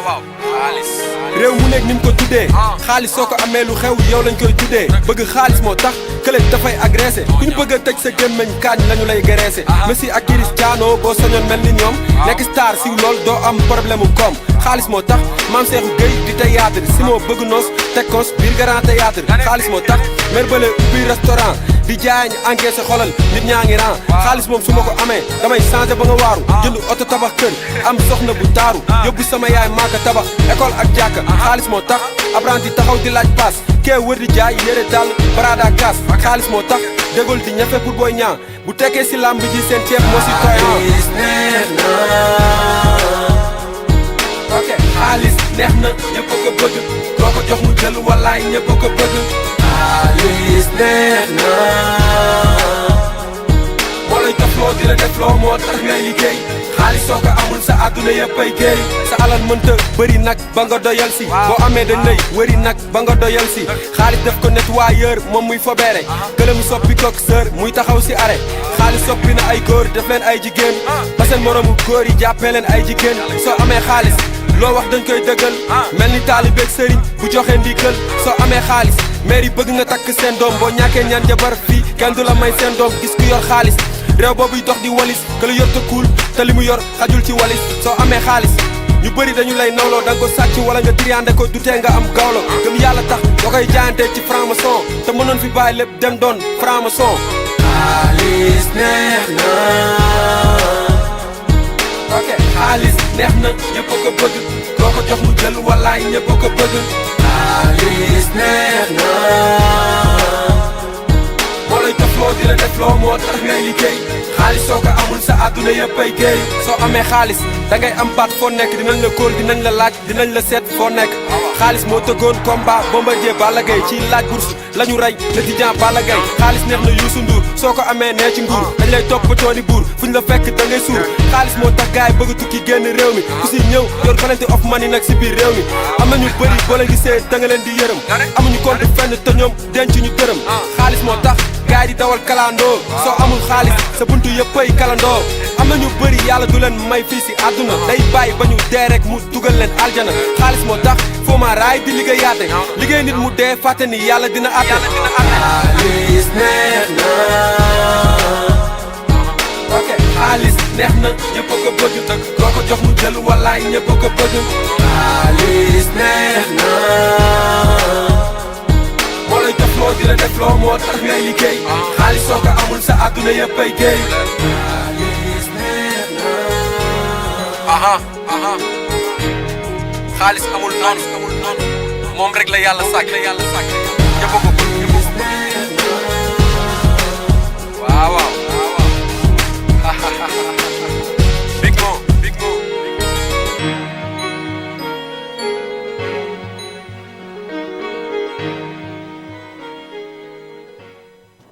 waaw xaalis réew mu nekk ni mu ko tuddee xaalis soo ko amee lu xew yow lañ koy tuddee bëgg xaalis moo tax kële dafay agressé ku ñu bëgg a tëj sa gémmeñ kaañ lañu lay graissé Messi ak Cristiano boo soñoon mel ni ñoom nekk star si lool doo am problème mu koom xaalis moo tax Mame Cheikhou Gueye di théâtre si moo bëgg noos teg kos biir grand théâtre xaalis moo tax merbale ubbi restaurant di jaay ñu encaissé xolal nit ñaa ngi ran xaalis moom su ma ko amee damay changé ba nga waaru jënd oto tabax kër am soxna bu taaru yóbbu sama yaay maaka tabax école ak jàkka xaalis moo tax apprenti taxaw di laaj paas kee wër di jaay yére dàll barada kaas xaalis moo tax dégol di ñafe pour booy ñaa bu tekkee si làmb ji seen ceeb moo si tooy ok xaalis neex na ñëpp a ko bëgg koo ko jox mu jël walaay ñëpp a ko bëgg xaalis neex na moo lay defloo di la defloo moo tax ngay liggéey xaalis soo ko amul sa àdduna yëpp ay géey sa alal mënta bëri nag ba nga doyal si boo amee dañ lay wëri nag ba nga doyal si xaalis def ko nettoyeur moom muy fobeere këlamu soppi kook sër muy taxaw si arrêt xaalis soppi na ay góor def leen ay jigéen ba seen moroomu góor yi jàppee leen ay jigéen soo amee xaalis loo wax dañ koy dëggal mel ni taalibeeg sëriñ bu joxe ndigal soo amee xaalis maire yi bëgg nga takk seen doom boo ñàkkee ñaan jabar fii kenn du la may seen doom gis ku yor xaalis réew boobuy dox di walis que lu yor te kuul te li mu yor xajul ci walis soo amee xaalis ñu bëri dañu lay nawloo da nga ko sàcc wala nga triande ko dutee nga am gawlo gëm yàlla tax nga koy jaayante ci franc-maçon te mënoon fi bàyyi lépp dem doon franc-maçon xaalis neex na ok xaalis neex na ñëpp a ko bëgg koo ko jox mu jël walaay ñëpp a ko bëgg xaalis neex na moo lay defloo di la defloo moo tax ngay liggéey xaalis soo ko amul sa àdduna yëpp ay géey soo amee xaalis da ngay am baat foo nekk dinañ la kóol dinañ la laaj dinañ la seet foo nekk xaalis moo tëggoon combat Bombardier Balla Gaye ci laaj bourse la ñu rey le Tidiane Balla Gaye xaalis neex na Youssou Ndour soo ko amee nee ci nguur dañ lay toppatoo ni buur fu ñu la fekk da ngay suur xaalis moo tax gaay bëgg tukki génn réew mi ku si ñëw yor plenty of money nag si biir réew mi am na ñu bëri boo leen gisee da nga leen di yërëm amuñu compte fenn te ñoom denc ñu dërëm xaalis moo tax gaay di dawal kalandoo soo amul xaalis sa buntu yëppay kalandoo am na ñu bëri yàlla du leen may fii si àdduna day bàyyi ba ñu dee rek mu dugal leen aljana xaalis moo tax foo ma raay di liggéeyaate liggéey nit mu dee fàtte ni yàlla dina àtte xaalis neex na ok xaalis neex na ñëpp a ko bëgg koo ko jox mu jël walaay ñëpp a ko bëgg xaalis neex na moo lay defloo di la defloo moo tax ngay liggéey xaalis soo ko amul sa àdduna yëpp ay géey xaalis neex na xaalis amul noonu moom rek la yàlla sàkk ñëpp a ko bëgg waaw waaw Big Mo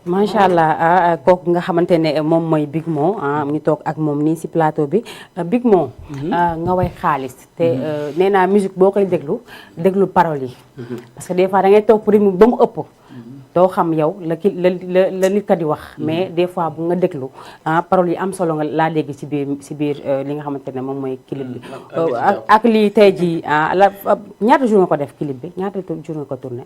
macha allah kooku nga xamante ne moom mooy Big Mo ñu toog ak moom nii si plateau bi Big Mo nga way xaalis te nee naa musique boo koy déglu paroles yi parce que des fois da ngay toog rythme ba mu ëpp doo xam yow la nit ka di wax mais des fois bu nga déglu paroles yi am solo nga laa dégg ci biir li nga xamante ne moom mooy clip bi ak lii tey jii ñaata jour nga ko def clip bi ñaata jour nga ko tourné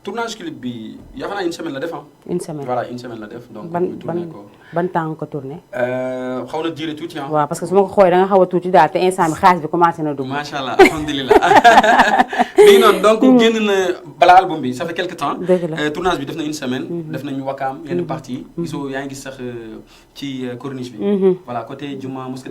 tournage clip bi yaakaar naa une semaine la def une semaine voilà une semaine la def donc ban tourné ko ban temps nga ko tourné. xaw na diire tuuti ah. waaw parce que su ma ko xoolee da nga xaw a tuuti daal te instant bi xaalis bi commencé na dugg. macha allah alhamdulilah. léegi noonu donc génn na balaa album bi ça fait quelque temps. dëgg la tournage bi def na une semaine. def nañu wakaam yenn partie gisoo yaa ngi gis sax ci corniche bi. voilà côté Juma mosquée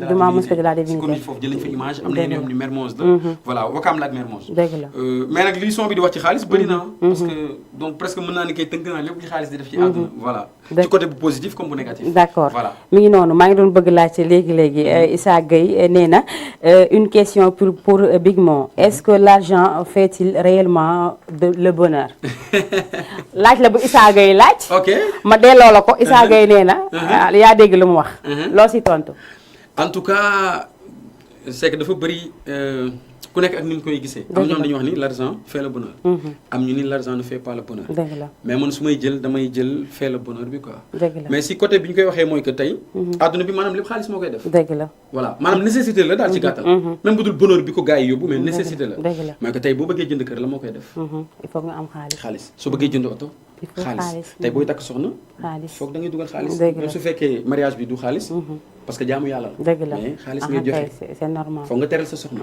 de la Divinité. si corniche foofu jël nañu fa image am na yenn yoo xam ne Mermoz la. voilà wakaam la ak Mermoz. dëgg la mais nag li son bi di wax ci xaalis bëri na. parce que donc presque mën naa ni kay tënk naa lépp li xaalis di def ci àdduna. voilà ci côté bu positif comme bu négatif. d'accord voilà mi ngi noonu maa ngi doon bëgg laajte léegi Issa Gueye nee na une question pour Big Mo est-ce que l'argent fait-il réellement le bonheur. laaj la bu Issa Gueye laaj. ok ma delloo la ko Issa Gueye nee na. yaa dégg lu mu wax. loo si tontu. en tout cas c'est que dafa bëri ku nekk ak ni ñu koy gisee. am ñoom dañuy wax ni l'argent fait le bonheur. am ñu ni l'argent ne fait pas le bonheur. dëgg la mais man su may jël damay jël fait le bonheur bi quoi. dëgg la mais si côté bi ñu koy waxee mooy que tey. adduna bi maanaam lépp xaalis moo koy def. dëgg la voilà maanaam nécessité la daal ci gàttal. même bu dul bonheur bi ko gars yi yóbbu mais nécessité la. dëgg la mooy que tey boo bëggee jënd kër la moo koy def. il faut nga am xaalis. xaalis soo bëggee jënd oto. il faut xaalis tey booy takk soxna. xaalis foog da ngay dugal xaalis. dëgg la même su fekkee mariage bi du xaalis. parce que jaamu yàlla la. dëgg la mais xaalis ngay joxe c'est normal. foog nga teral sa soxna.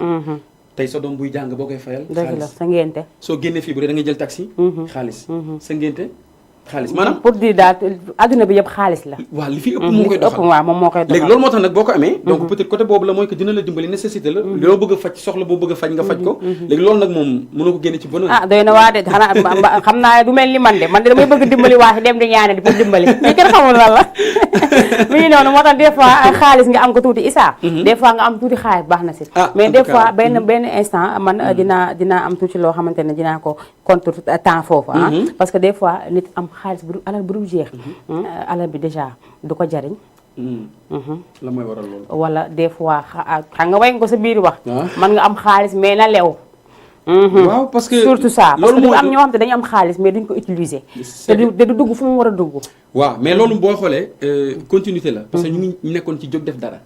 tey sa doom buy jàng boo koy fayal. dëgg la sa ngénte. soo génnee fii bu dee da ngay jël taxi. xaalis sa ngénte xaalis maanaam. pour dire daal adduna bi yëpp xaalis la. waaw li fi ëpp moo koy doxal waaw moom moo koy doxal léegi loolu moo tax nag boo ko amee. donc peut-être côté boobu la mooy que dina la dimbali nécessité la. loo bëgg a faj soxla boo bëgg a faj nga faj ko. léegi loolu nag moom mënoo ko génne ci bonheur. ah doy na waa de xanaa xam naa du mel ni man de damay bëgg dimbali waa si dem di ñaane di pour dimbali mais kenn xamul lan la. mi ngi noonu moo tax des fois xaalis nga am ko tuuti Issa. des fois nga am tuuti xaalis baax na si. mais des fois benn instant man dinaa am tuuti loo xamante ne dinaa ko contre temps foofu ah. parce que des fois nit am xaalis bu alal bu dul jeex. alal bi déjà du ko jariñ. la mooy waral loolu. wala des fois xam nga way nga ko sa biir wax. man nga am xaalis mais na lew. waaw parce que surtout ça parce que loolu am ñoo xam te dañu am xaalis mais duñ ko utiliser. te du dugg fu mu war a dugg. waaw mais loolu boo xoolee continuité la. parce que ñu ngi nekkoon ci jóg def dara.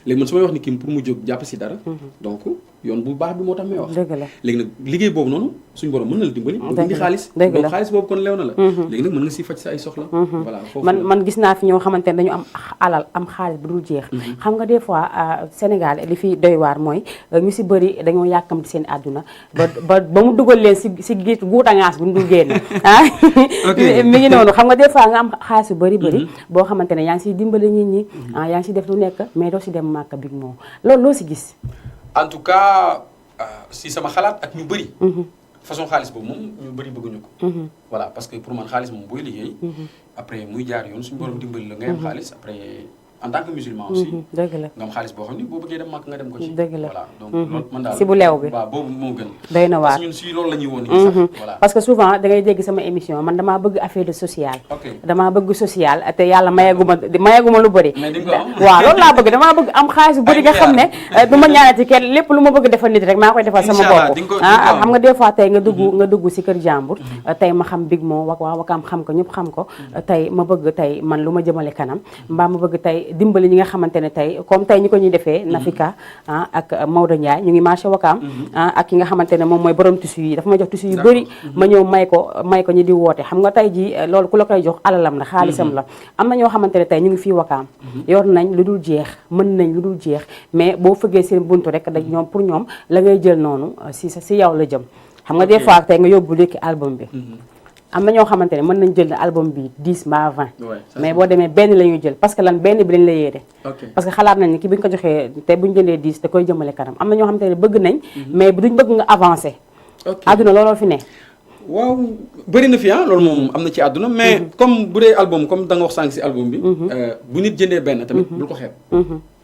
léegi man su may wax ni kii pour mu jóg jàpp si dara. donc yoon bu baax bi moo tax may wax. dëgg la léegi nag liggéey boobu noonu suñu borom mën na la dimbali. dëgg la indi xaalis dëgg la donc xaalis boobu kon leew na la. léegi nag mën nga si faj sa ay soxla. voilà foofu man gis naa fi ñoo xamante ne dañu am alal am xaalis bu dul jeex. xam nga des fois Sénégal li fi doy waar mooy ñu si bëri dañoo yàkkamti seen àdduna ba mu dugal leen si guutangaas bu ñu dul génn ah. mi ngi noonu xam nga des fois nga am xaalis yu bëri. boo xamante ne yaa ngi siy dimbali nit ñi. yaa ngi si def lu nekk mais doo si dem màkk Big Mo loolu loo si gis. en tout cas si sama xalaat ak ñu bëri. façon xaalis boobu moom ñu bëri bëgguñu ko. voilà parce que pour man xaalis moom booy liggéey. après muy jaar yoon suñu borom dimbali la ngay am xaalis après en tant que musulman aussi. dëgg la nga am xaalis boo xam ni boo bëggee dem màkk nga dem ko ci. dëgg la voilà donc loolu man daal si bu leew bi waaw boobu moo gën. doy na waar parce que ñun si loolu la ñuy woon nii sax voilà. parce que souvent da ngay dégg sama émission man damaa bëgg affaire de social. ok damaa bëgg social te yàlla mayaguma lu bëri. mais di nga ko am waaw loolu laa bëgg damaa bëgg am xaalis bu bëri nga xam ne du ma ñaanati kenn lépp lu ma bëgg defal nit rek maa koy defal sama bopp. xam nga des fois tey nga dugg si kër jàmbur. tey ma xam Big Mo waa Wakaam xam ko ñëpp xam ko. tey ma bëgg tey man lu ma jëmale kanam mbaa ma bëgg tey dimbali ñi nga xamante ne tey comme tey ñi ko ñuy defee Nafika ak Maodo Ndiaye ñu ngi marché Wakaam ak ki nga xamante ne moom mooy borom tissu yi dafa ma jox tissu yu bëri ma ñëw may ko ñi di woote xam nga tey ji loolu ku la koy jox alalam la xaalisam la am na ñoo xamante ne tey ñu ngi fii Wakaam yor nañ lu dul jeex mën nañ lu dul jeex mais boo fëggee seen buntu rek dañ ñoom pour ñoom la ngay jël noonu si yow la jëm xam nga des fois tey nga yóbbu léegi album bi am na ñoo xamante ne mën nañ jël album bi 10 mbaa 20 mais boo demee benn la ñuy jël parce que lan benn bi lañ la yéene parce que xalaat nañ ni ki bi nga ko joxee te buñu jëndee 10 da koy jëmale kanam am na ñoo xamante ne bëgg nañ mais duñ bëgg nga avancer àdduna looloo fi ne waaw bëri na fi loolu moom am na ci àdduna mais comme bu dee album comme da nga wax sànq si album bi bu nit jëndee benn tamit bul ko xeeb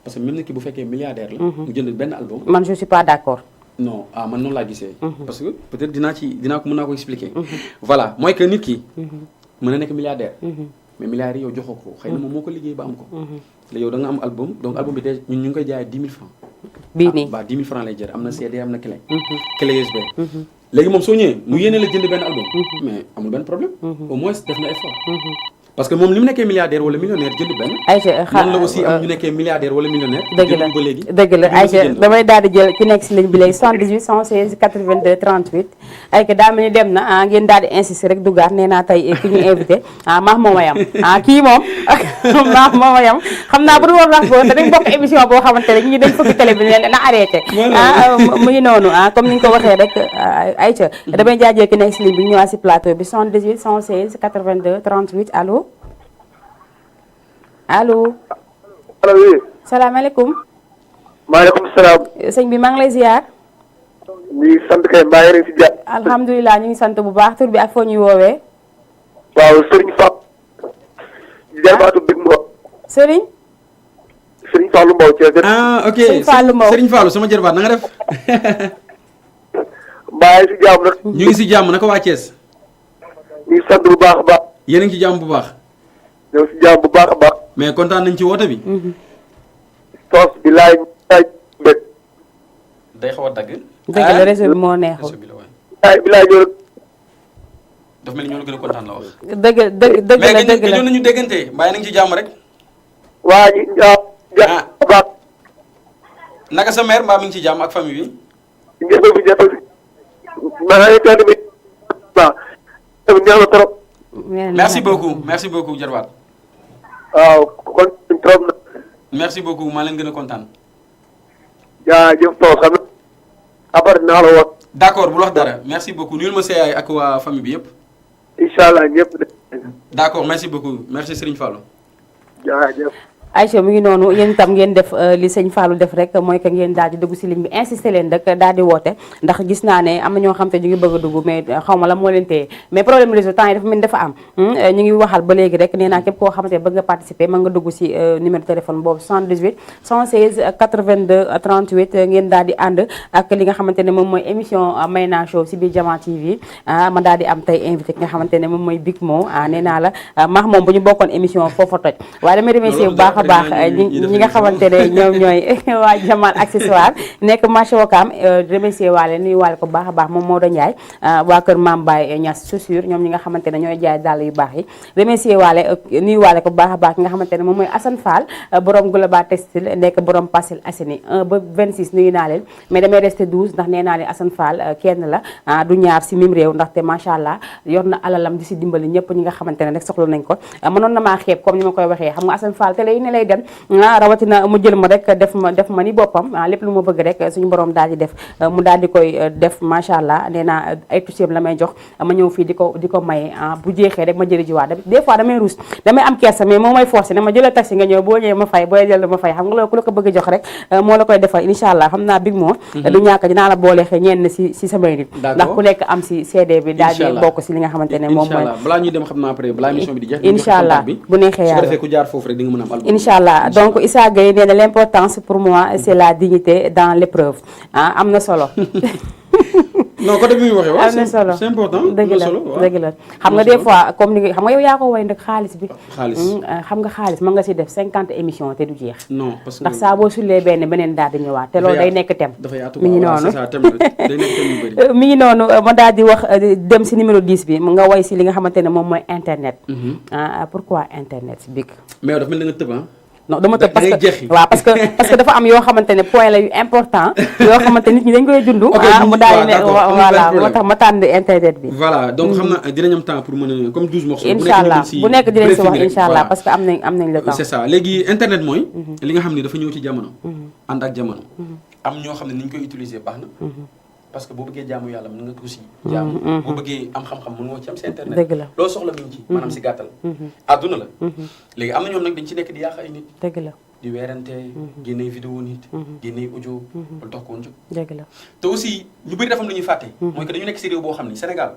parce que même nit ki bu fekkee milliardaire la mu jënd benn album man je suis pas d'accord non man noonu laa gisee parce que peut-être mën naa ko expliquer voilà mooy que nit ki mën na nekk milliardaire mais milliards yi yow joxoo ko xëy na moom moo ko liggéey ba am ko léegi yow da nga am album donc album bi déjà ñun ñu ngi koy jaayee 10 000 francs bii nii waaw 10 000 francs lay jar am na CD am na clé USB léegi moom soo ñëwee mu yéene la jënd benn album mais amul benn problème au moins def na effort parce que moom li mu nekkee milliardaire wala millionnaire jënd benn. Aïcha noonu la aussi am ñu nekkee milliardaire wala millionnaire. dëgg la ba léegi dëgg la Aïcha damay daal di jël ki nekk si ligne bi léegi 78 116 82 38 Aïcha daa mel ni dem na ngeen daal di insister rek dugaat nee naa tey ki ñu invité maax mooma yam kii moom maax mooma yam xam naa bu dul woon wax boo te dañ bokk émission boo xamante ne ñi dañ fëgg télé bi na arrêté mu ngi noonu comme ni ñu ko waxee rek Aïcha damay jaajël ki nekk si ligne bi ñu ñëwaat si plateau bi 78 116 82 38 allo allo. allo oui. salaamaaleykum. maaleykum salaam. sëñ bi maa ngi lay ziar. ñu ngi sant kay mbaa yéen a ngi si jàpp. alhamdulilah ñu ngi sant bu baax tur bi ak foo ñuy woowee. waaw Serigne Fall. jarbaatu Big Mbow. Serigne. Serigne Fallou Mbow Thiès. ok Serigne Fallou Mbow Serigne Fallou sama jarbaat na nga def. mbaa si jàmm nag. ñu ngi si jàmm naka waa Thiès. ñu ngi sant bu baax a baax. yéen a ngi ci jàmm bu baax. ñoo si jàmm bu baax a baax. mais kontaan nañ ci woote bi. toos bi laay bëgg. day xaw a dagg. dëgg la réseau bi moo neexul. bi laay ñëw rek. daf mel ni ñoo la gën a kontaan la wax. dëgg la dëgg la mais gëjoon nañu déggante mbaa nañ ci jàmm rek. waa ñu jàmm bu baax. naka sa mère mbaa mi ngi ci jàmm ak famille bi. njëriñ bi njëriñ bi. maanaam itam bi waaw. tamit neex na trop. merci beaucoup jarbaat. waaw kon trop na. merci beaucoup maa leen gën a kontaan. jaajëf toos xam na après naa la wax. d'accord bul wax dara merci beaucoup nuyul ma seeyaay ak waa famille bi yëpp. incha allah ñëpp de. d'accord merci beaucoup merci Serigne Fallou. jaajëf. Aïcha mu ngi noonu yéen itam ngeen def li sëñ Fallou def rek mooy que ngeen daal di dugg si ligne bi insister leen rek daal di woote ndax gis naa ne am na ñoo xam te ñu ngi bëgg a dugg mais xaw ma la moo leen téye mais problème réseau temps yi dafa mel ni dafa am ñu ngi waxal ba léegi rek nee naa képp koo xamante ne bëgg nga participer mën nga dugg si numéro téléphone boobu 78 116 82 38 ngeen daal di ànd ak li nga xamante ne moom mooy émission Mayna Show si biir Jama TV ma daal di am tey invité ki nga xamante ne moom mooy Big Mo nee naa la maax moom bu ñu bokkoon émission foofa toj waaye damay remercier bu baax baax ñi nga xamante ne ñoom ñooy waa Jamal accessoire nekk marché Wakaam remercier waale nuyu waale ko baax a baax moom Maodo Ndiaye waa kër Mame Baye Niass chaussure ñoom ñi nga xamante ne ñooy jaay dàll yu baax yi remercier waale nuyu waale ko baax a baax ki nga xamante ne moom mooy Assane Fall borom Global Textile nekk borom Parcelles Assainies 1 ba 26 nuyu naa leen mais damay resté 12 ndax nee naa leen Assane Fall kenn la du ñaar si mim réew ndaxte macha allah yor na alalam di si dimbali ñëpp ñi nga xamante ne rek soxla nañ ko mënoon na maa xeeb comme ni ma koy waxee xam nga Assane Fall te lay ne lay dem rawatina mu jël ma rek def ma ni boppam lépp lu ma bëgg rek suñu borom daal di def mu daal di koy def macha allah nee naa ay tuseem la may jox ma ñëw fii di ko maye bu jeexee rek ma jëli jiwaat des fois damay ruus damay am kersa mais moo may forcé ne ma jëlal taxi nga ñëw boo ñëwee ma fay boo jël ma fay xam nga loolu ku la ko bëgg jox rek moo la koy defal incha allah xam naa Big Mo du ñàkk dinaa la boole ñenn si samay nit ndax ku nekk am si CD bi daal di bokk si li nga xamante ne moom mooy balaa ñuy dem xam naa après balaa émission bi di jeex incha allah bu neexee yàlla su ko defee ku jaar foofu rek di nga mën a am album incha allah donc Issa Gueye nee na l'importance pour moi c'est la dignité dans l'épreuve am na solo non côté bi muy waxee waaw am na solo c'est important dëgg la dëgg la xam nga des fois comme ni xam nga yow yaa ko way nag xaalis bi xam nga xaalis mën nga si def 50 émissions te du jeex non parce que ndax saa boo sullee beneen daal di ñëwaat te loolu day nekk thème mi ngi noonu mi ngi noonu ma daal di wax dem si numéro 10 bi nga way si li nga xamante ne moom mooy internet pourquoi internet Big mais dafa mel ni nga tëb non dama tëb parce que dafa am yoo xamante ne point la yu important yoo xamante nit ñi dañ koy dund mu daal di ne voilà moo tax ma tànn internet bi voilà donc xam na dinañ am temps pour mën a comme 12 morceaux incha allah bu nekk dinañ si wax incha allah parce que am nañ le temps c'est ça léegi internet mooy li nga xam ne dafa ñëw ci jamono ànd ak jamono am ñoo xam ne ni ñu koy utiliser baax na parce que boo bëggee jaamu yàlla mën nga ko si jaamu boo bëggee am xam-xam mën nga ci am si internet dëgg la loolu soxla mi ngi ci maanaam si gàttal àdduna la léegi am na ñoom nag dañ ci nekk di yàq ay nit dëgg la di weerante génnee vidéo nit génnee audio loolu tax ko woon jóg dëgg la te aussi ñu bëri dafa am lu ñuy fàtte mooy que dañu nekk si réew boo xam ni Sénégal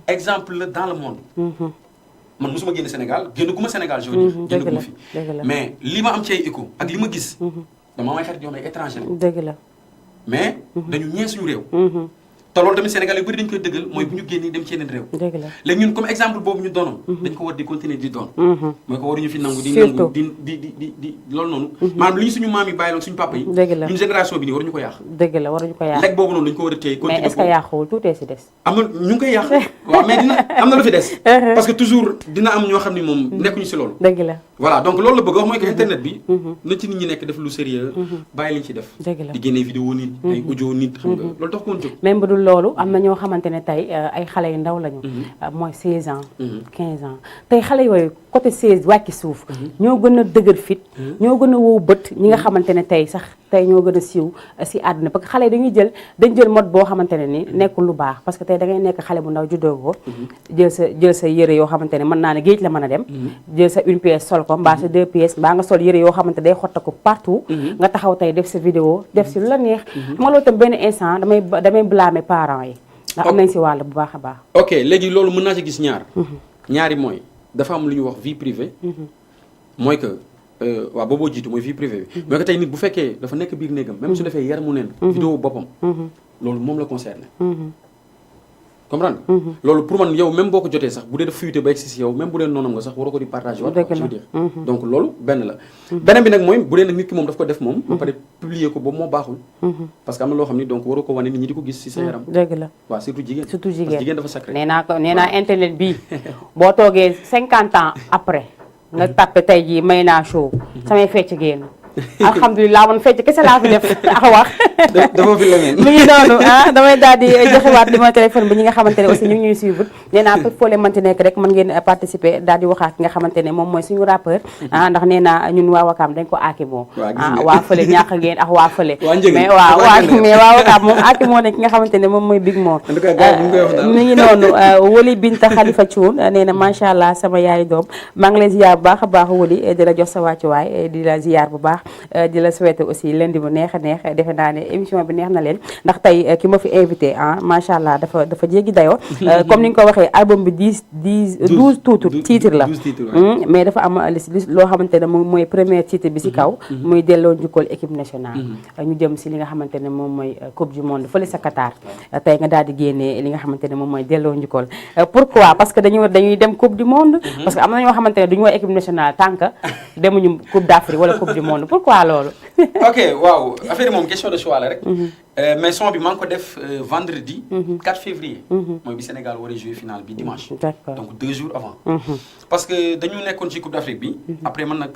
exemple la dans le monde man mosuma génn Sénégal génn gu ma Sénégal je veux dire génn gu ma fi mais li ma am ci ay écho ak li ma gis dama may xarit yoo xam ne étranger dëgg la mais dañu ñee suñu réew te loolu tamit Sénégal yu bëri dañ koy dëggal mooy bu ñu génnee dem ci yeneen réew léegi ñun comme exemple boobu ñu doonoon dañ ko war di continuer di doon mooy ko waruñu fi nangu di loolu noonu maanaam li ñu suñu maam yi bàyyi loon suñu papa yi ñun génération bi nii waruñu ko yàq waruñu ko yàq lekk boobu noonu dañ ko war a téye continuer mais est-ce que yàquwul tuutee si des am na ñu ngi koy yàq waaw mais dina am na lu fi des parce que toujours dina am ñoo xam ni moom nekkuñu si loolu dëgg la voilà donc loolu la bëgg wax mooy que internet bi na ci nit ñi nekk def lu sérieux bàyyi liñ ci def di génnee vidéo nit ay audio nit xam nga loolu tax koon jóg même bu dul loolu am na ñoo xamante ne tey ay xale yu ndaw lañu mooy 16 ans 15 ans tey xale yooyu côté 16 wàcci suuf ñoo gën a dëgër fit ñoo gën a wow bët ñi nga xamante ne tey sax tey ñoo gën a siiw si àdduna parce que xale yi dañ jël mode boo xamante ne ni nekkul lu baax parce que tey da ngay nekk xale bu ndaw juddoo ko jël sa yëre yoo xamante ne mën naa ne géej la mën a dem jël sa une pièce sol ko mbaa sa deux pièces mbaa nga sol yëre yoo xamante day xotta ko partout nga taxaw tey def sa vidéo def si lu la neex xam nga loolu tam benn instant damay blâmer parents yi ndax am nañ si wàll bu baax a baax ok léegi loolu mën naa ci gis ñaari mooy dafa am lu ñuy wax vie privée mooy que waaw booboo jiitu mooy vie privée bi mooy que tey nit bu fekkee dafa nekk biir néegam même su defee yaramu neen vidéo boppam loolu moom la concerné comprendre loolu pour man yow même boo ko jotee sax bu dee def fuité ba egsi si yow même bu dee noonam nga sax waroo ko di partage waat je veux dire donc loolu benn la beneen bi nag mooy bu dee nag nit ki moom daf ko def moom ba pare publier ko boobu moo baaxul parce que am na loo xam ni donc waroo ko wane nit ñi di ko gis si sa yaram dëgg la waaw surtout jigéen surtout parce que jigéen dafa sacré nee naa internet bii boo toogee 50 ans après nga tàppe tey jii may naa show samay fecc génn alhamdulilah man fecc kese laa fi def ak wax dafa fi leneen mi ngi noonu damay daal di joxewaat numéro téléphone bi ñi nga xamante ne aussi ñu ngi ñuy suivre nee naa foo leen mënti nekk rek mën ngeen participer daal di waxaat ki nga xamante ne moom mooy suñu rappeur ndax nee naa ñun waa Wakaam dañ ko aaki moo waa fële ñàkk ngeen ak waa fële mais waa Wakaam moom aaki moo ne ki nga xamante ne moom mooy Big Mo mi ngi noonu Woli Binta Khalifa Thioune nee na macha allah sama yaay doom maa ngi leen ziyaar bu baax a baax Woli di la jox sa wàccuwaay di la ziyaar bu baax di la souhaiter aussi lundi bu neex a neex defe naa ne émission bi neex na leen ndax tey ki ma fi invité macha allah dafa jéggi dayoo comme ni nga ko waxee album bi 12 titre la mais dafa am loo xamante ne moom mooy premier titre bi si kaw muy delloo njukkal équipe nationale ñu jëm si li nga xamante ne moom mooy coupe du monde fële sa Qatar tey nga daal di génnee li nga xamante ne moom mooy delloo njukkal pourquoi parce que dañuy dem coupe du monde parce que am na ñoo xamante ne duñu woy équipe nationale tant que demuñu coupe d'Afrique wala coupe du monde pourquoi loolu ok waaw affaire yi moom question de choix la rek mais son bi maa ngi ko def vendredi 4 février mooy bi Sénégal war a jouer finale bi dimanche donc 2 jours avant parce que dañu nekkoon ci coupe d'Afrique bi après man nag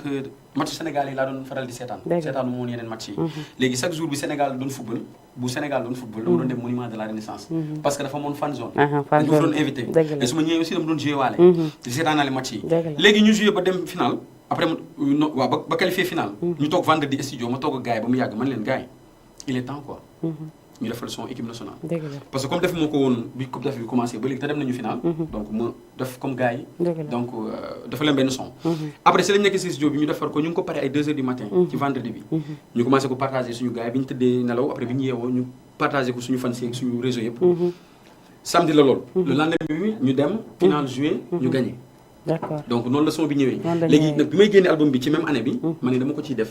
match Sénégal yi laa doon faral di seetaan moon yeneen match yi léegi chaque jour bi Sénégal doon football dama doon dem monument de la Renaissance parce que dafa moon fan zone dañu fa doon invité et su ma ñëwee aussi dama doon jouer waale di seetaanaale match yi léegi ñu jouer ba dem finale après waaw ba qualifié final ñu toog vendredi studio ma toog ak gars yi ba mu yàgg man leen gars yi il est temps quoi ñu defal son équipe nationale parce que comme def moo ko woon bi coupe d'Afrique bi commencé ba léegi te dem nañu final donc ma def comme gars yi donc dafa leen benn son après si lañ nekk si studio bi ñu defar ko ñu ngi ko pare ay 2 heures du matin ci vendredi bi ñu commencé ko partager suñu gars yi bi ñu tëddee nelaw après bi ñu yeewoo ñu partager ko suñu fans yi ak suñu réseau yëpp samedi la loolu le lendemain bi ñu dem final joué ñu gagné d'accord donc noonu la son bi ñëwee léegi nag bi may génne album bi ci même année bi ma ne dama ko ciy def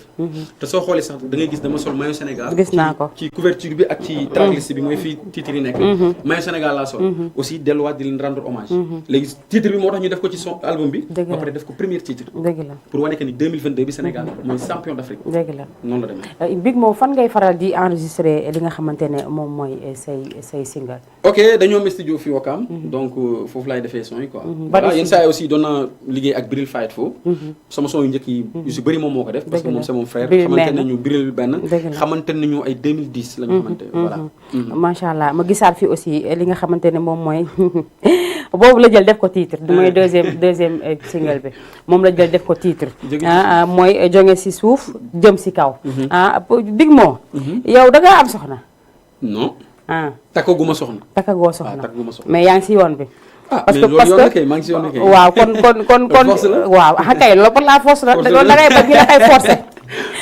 te soo xoolee sax da ngay gis dama sol maillot Sénégal gis naa ko ci couverture bi ak ci tracklist bi mooy fii titre yi nekk maillot Sénégal laa sol aussi delluwaat di leen rendre hommage léegi titre bi moo tax ñu def ko ci son album bi ba pare def ko premier titre pour wane que ni 2022 bi Sénégal mooy champion d'Afrique dëgg la noonu la demee Big Mo fan ngay faral di enregistrer li nga xamante ne moom mooy say single ok dañoo am studio fii Wakaam donc foofu laay defee son yi quoi voilà yenn saa yi aussi doon naa liggéey ak Bril Fight foofu sama son yu njëkk yi yu si bëri moom moo ko def parce que moom c'est mon frère xamante nañu Bril benn xamante nañu ay 2010 la ñu xamante voilà macha allah ma gisaat fi aussi li nga xamante ne moom mooy boobu la jël def ko titre mooy deuxième single bi moom la jël def ko titre mooy jonge si suuf jëm si kaw Big Mo yow da ngaa am soxna non takkaguma soxna mais yaa ngi si yoon bi parce que maa ngi si yoon kay waaw kon waaw kay loolu par la force la loolu da ngay bañ ñu la koy forcer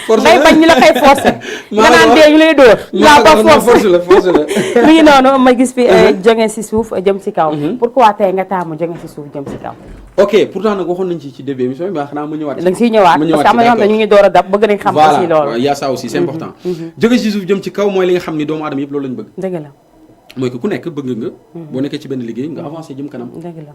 ngay bañ ñu la koy forcer nga naan dee ñu lay dóor laa ko force la mi ngi noonu ma gis fi jonge si suuf jëm si kaw pourquoi tey nga taamu jonge si suuf jëm si kaw ok pourtant nag waxoon nañ ci début émission bi xanaa ma ñëwaat da nga siy ñëwaat parce que am na ñoo xam ne ñu ngi door a dab bëgg nañ xam aussi loolu voilà y a ça aussi c'est important jóge si suuf jëm ci kaw mooy li nga xam ni doomu aadama yëpp loolu lañu bëgg dëgg la mooy que ku nekk bëgg nga boo nekkee ci benn liggéey nga avancé jëm kanam dëgg la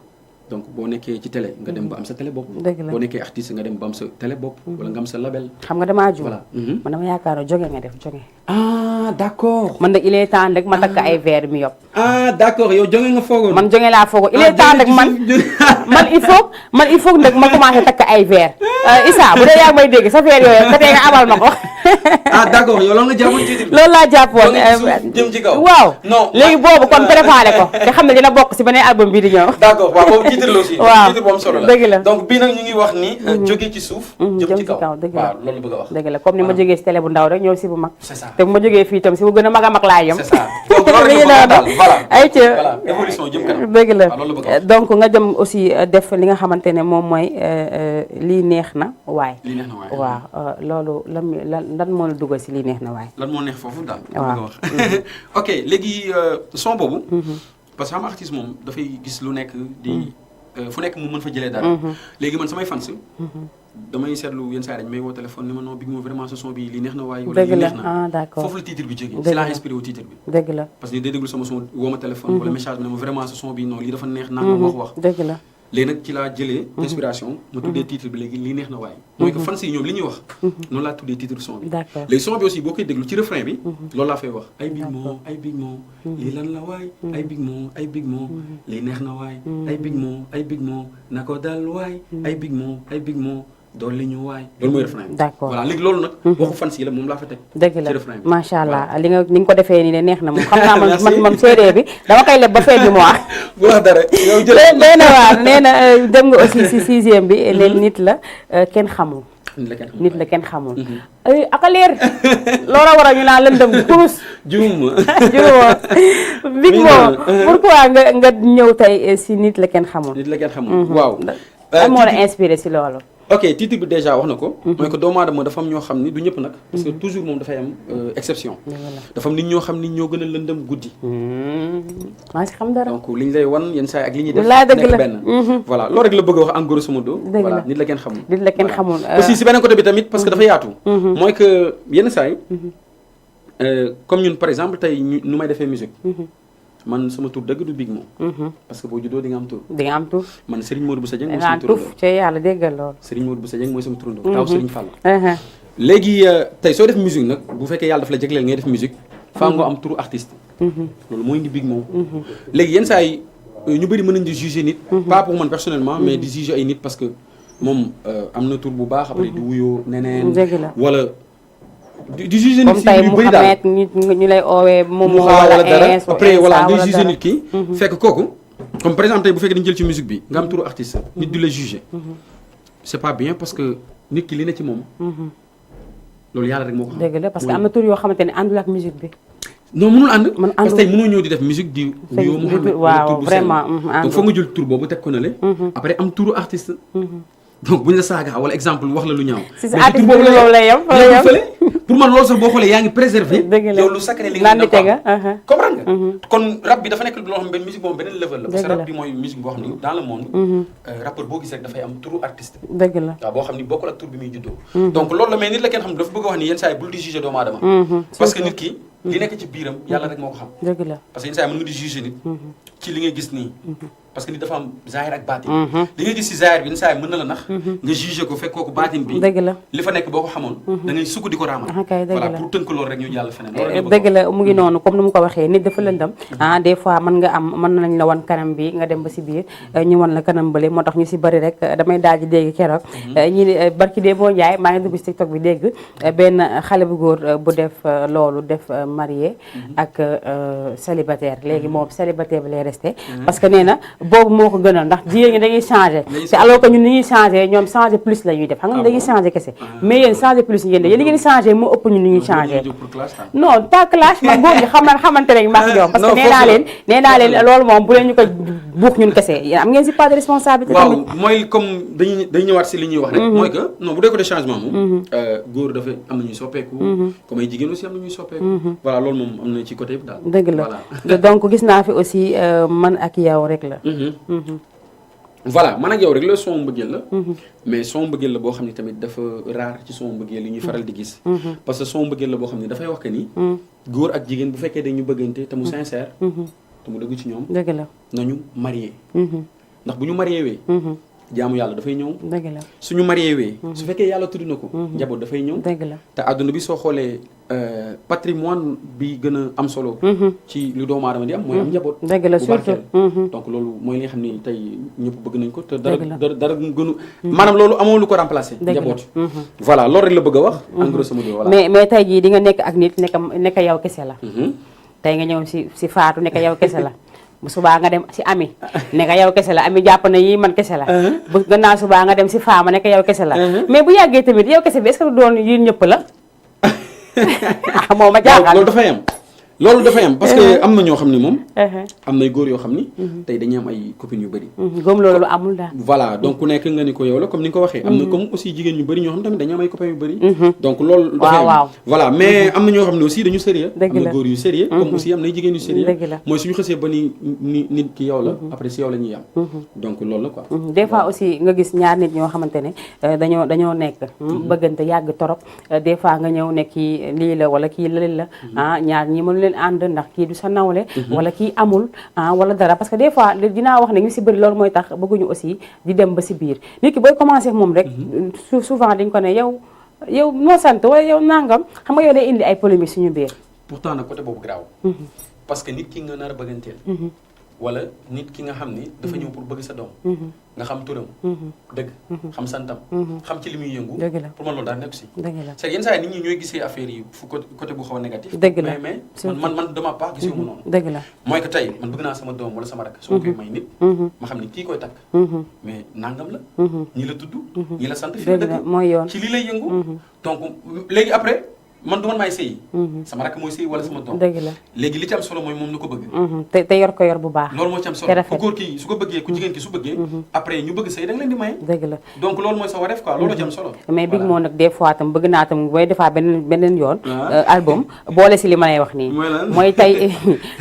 donc boo nekkee ci télé nga dem ba am sa télé bopp dëgg la boo nekkee artiste nga dem ba am sa télé bopp wala nga am sa label xam nga damaa juum voilà man dama yaakaar ne jóge nga def jóge ah d'accord man nag il est temps rek ma takk ay verre mi yopp ah d'accord yow jóge nga foogoon man jóge laa foogo il est temps rek man il faut nag ma commencé takk ay verre Issa bu dee yaa ngi may dégg sa verre yooyu ka tee nga abal ma ko ah d'accord yow loolu nga jàppoon titre bi loolu laa jàppoon jëm ci kaw waaw non léegi boobu kon préparé ko te xam ne dina bokk si beneen album bii di ñëw d'accord waaw boobu titre la aussi waaw titre bu am solo la dëgg la donc bii nag ñu ngi wax ni jóge ci suuf jëm ci kaw dëgg la waaw loolu bëgg a wax dëgg la comme ni ma jógee si télé bu ndaw rek ñëw si bu mag c'est ça te bu ma jógee fii itam si bu gën a mag a mag laa yem c'est ça donc loolu rek la daal voilà ay ca voilà évolution jëm kanam dëgg la waaw loolu bëgg a wax donc nga dem aussi def li nga xamante ne moom mooy lii neex na waay lii neex na waay waaw loolu lan moo la dugal si lii neex na waay lan moo neex foofu daal bëgg a waaw wax ok léegi son boobu parce que xam artiste moom dafay gis lu nekk di fu nekk mu mën fa jëlee dara léegi man samay fans damay seetlu yenn saa yi dañ may woo téléphone ni ma non Big Mo vraiment ce son bi li neex na waaye wala li dëgg la neex na ah d'accord foofu la titre bi jógee dëgg c'est la la inspiré au titre bi dëgg la parce que day déglu sama son woo ma téléphone wala message bi ne ma vraiment ce son bi non lii dafa neex naa nga wax dëgg la léegi nag ci laa jëlee inspiration ma tuddee titre bi léegi lii neex na waaye mooy que fans yi ñoom li ñuy wax noonu laa tuddee titre son bi d'accord léegi son bi aussi boo koy déglu ci refrain bi loolu laa fay wax ay Big Mo ay Big Mo lii lan la waay ay Big Mo ay Big Mo lii neex na waay ay Big Mo ay Big Mo na ko dal waay ay Big Mo ay Big Mo dool li ñu waay loolu mooy refrain bi d'accord voilà léegi loolu nag waxu fans yi la moom laa fa teg dëgg la ci refrain bi macha allah ni nga ko defee nii de neex na moom xam naa man CD bi dama koy leb ba fin du mois bu wax dara yow jël nee na waaw nee na dem nga aussi si 6e bi leen nit la kenn xamul nit la kenn xamul aka leer loola war a ñu naan lëndëm kurus juum Big Mo pourquoi nga ñëw tey si nit la kenn xamul nit la kenn xamul waaw lan moo la inspiré si loolu ok titre bi déjà wax na ko mooy que doomu aadama dafa am ñoo xam ni du ñëpp nag parce que toujours moom dafay am exception dafa am nit ñoo xam ni ñoo gën a lëndëm guddi maa si xam dara donc li ñu lay wan yenn saa yi ak li ñuy def laa dëgg nekk la benn voilà loolu rek la bëgg a wax en grosso modo dëgg voilà la nit la kenn xamul nit la kenn xamul aussi si beneen côté bi tamit parce que dafa yaatu mooy que yenn saa yi comme ñun par exemple tey nu may defee musique man sama tur dëgg du Big Mo parce que boo juddoo di nga am tur di nga am tur man Serigne Modou Boussa Dieng mooy nga sama turandoo tuuf ci yàlla déggal loolu Serigne Modou Boussa Dieng mooy sama turandoo taw Serigne Fall Uh-huh. léegi tey soo def musique nag bu fekkee yàlla daf la jagleel ngay def musique faa nga am turu artiste loolu mooy indi Big Mo léegi yenn saa yi ñu bëri mën nañ di juger nit pas pour man personnellement mais di juger ay nit parce que moom am na tur bu baax après di wuyoo neneen dëgg la wala di juger nit comme si tey yu bëri daal Mouhamed ñu lay oowee moom wala dara Ins après voilà ngay wala juger dara. nit ki fekk kooku comme par exemple tey bu fekkee dañu jël ci musique bi nga am turu artiste nit di la juger c'est pas bien parce que nit ki li ne ci moom loolu yàlla rek moo ko xam dëgg la parce que am na tur yoo xamante ne àndul ak musique bi non mënul ànd Man parce que tey àndul. mënoo ñëw di def musique di wuyoo di- Mouhamed waaw, tur bu vraiment, sell. donc foog nga jël tur boobu teg ko na le après am turu artiste donc buñ la saaga wala exemple wax la lu ñaaw si mais sa artiste tur boobu loolu lay yem fa lay yem yem fële pour man loolu sax boo xoolee yaa ngi préserver dëgg la yow lu sacré li nga naan ne nga comprendre nga kon rap bi dafa nekk loo xam ne benn musique boobu beneen level la parce que Dëgg la. rap bi mooy musique boo xam ni dans le monde rappeur boo gis rek dafay am turu artiste dëgg la waaw boo xam ni bokkul ak tur bi muy juddoo donc loolu la mais nit la kenn xam dafa bëgg a wax ni yenn saa yi bul di juger doomu aadama parce que nit ki li nekk ci biiram yàlla rek moo ko xam dëgg la parce que yenn saa yi mën nga di juger nit ci li nga gis nii parce que nit dafa am zahir ak baatin li nga gis si zahir bi yenn saa yi mën na la nax nga juger ko fekk kooku baatin bi dëgg la li fa nekk boo ko xamoon da ngay sukk di ko raamal Ah, kay, dëgg voilà la. pour tënk loolu rek ñu jàll feneen loolu la dëgg la mu ngi noonu comme ni mu ko waxee nit dafa lëndam des fois mën nañ la wan kanam bi nga dem ba si biir ñu wan la kanam bële moo tax ñu si bëri rek damay daal di dégg keroog ñi ni barki dee boo njaay maa ngi dugg si TikTok bi dégg benn xale bu góor bu def loolu def marié ak célibataire léegi moom célibataire bi lay resté parce que nee na boobu moo ko gënal ndax jigéen ñi dañuy changé te alors que ñun ni ñuy changé ñoom changé plus la ñuy def xam nga dañuy changé kese mais yéen changé plus yéen li ngeen di changé moo ëpp ñun ni ñuy changé non pas clash ma góor ñi xamante nañ maak ñoom parce que nee naa leen loolu moom bu leen ñu ko buux ñun kese yéen am ngeen si pas de responsabilité waaw tamit mooy comme dañuy ñëwaat si li ñuy wax rek mooy que non bu dee côté changement moom góor dafa am na ñuy soppeeku comme ay jigéen aussi am na ñuy soppeeku voilà loolu moom am na ci côté yëpp daal dëgg la donc gis naa fi aussi man ak yow rek la voilà man ak yow rek la son mbëggeel la. mais son mbëggeel la boo xam ne tamit dafa rare ci son mbëggeel yi ñuy faral di gis. parce que son mbëggeel la boo xam ne dafay wax que ni. góor ak jigéen bu fekkee dañu bëggante te mu sincère. te mu dëgg ci ñoom. dëgg la nañu marié. ndax bu ñu marié wee. jaamu yàlla dafay ñëw. dëgg la suñu marié wee. su fekkee yàlla tudd na ko. njaboot dafay ñëw. dëgg la te àdduna bi soo xoolee patrimoine bi gën a am solo. ci lu doomu aadama di am mooy am njaboot. dëgg la bu surtout. barkeel. donc loolu mooy li nga xam ni tey ñëpp bëgg nañ ko te Dëgg la. dara gënu. maanaam loolu amoo lu ko remplacer. Dëgg la. njaboot. voilà loolu rek la bëgg a wax. en grosso modo voilà. mais tey jii di nga nekk ak nit nekk yow kese la. tey nga ñëw si Fatou nekk yow kese la. bu subaa nga dem si Ami nekk yow kese la Ami jàpp na yii man kese la. bu gannaaw subaa nga dem si Fama nekk yow kese la. mais bu yàggee tamit yow kese bi est-ce que du doon yéen ñëpp la. ah moom ma jaaxal loolu dafay am. loolu dafay am parce que am na ñoo xam ni moom. am nay góor yoo xam ni. tey dañuy am ay copines yu bëri. gëm loolu lu amul daal. voilà donc ku nekk nga ni ko yow la comme ni nga ko waxee. am na comme aussi jigéen ñu bëri ñoo xam tamit dañuy am ay copains yu bëri. donc loolu. dafay waaw am voilà mais am na ñoo xam ne aussi dañu sérieux. dëgg am na la. góor yu sérieux comme aussi am na jigéen yu sérieux. dëgg la. mooy suñu xësee ba ni nit ki yow la. après si yow la ñuy am. donc loolu la quoi. des fois aussi nga gis ñaar nit ñoo xamante ne dañoo nekk. bëggante yàgg torop des fois nga ñëw ne kii lii la wala kii lële la. ñaar ñi mënu leen ànd ndax kii du sa nawle. wala kii amul wala dara parce que des fois dinaa wax ne ñu si bëri loolu mooy tax bëgguñu aussi di dem ba si biir nit ki booy commencé moom rek. souvent dañ ko ne yow noo sant wala yow nangam xam nga yow day indi ay polémique suñu biir. pourtant nag côté boobu garaaw. parce que nit ki nga nar a bëgganteel. wala nit ki nga xam ni dafa ñëw pour bëgg sa doom. nga xam turam. dëgg xam santam. xam ci li muy yëngu. dëgg la pour man loolu daal nekk si. dëgg la c'est que yenn saa yi nit ñi ñooy gisee affaire yi fu côté bu xaw a négatif. dëgg la mais man dama pas gisee mu noonu. dëgg la mooy que tey man bëgg naa sama doom wala sama rakk. su ma koy may nit. ma xam ni kii koy takk. mais nangam la. ñi la tudd. ñi la sant fi la dëgg la dëkk. mooy yoon. ci lii lay yëngu. donc léegi après man du man maay sëyi. sama rakk mooy sëyi wala sama doom. dëgg la léegi li ci am solo mooy moom na ko bëgg. te yor ko yor bu baax. loolu moo ci am solo te rafet. ku góor ki su ko bëggee ku jigéen ki su bëggee. après ñu bëgg sëy da nga leen di maye. dëgg la donc loolu mooy sa wareef quoi loolu ci am solo. mais big moo nag des fois tam bëgg naa tam booy defaa beneen yoon. album boole si li ma lay wax nii. mooy lan mooy tey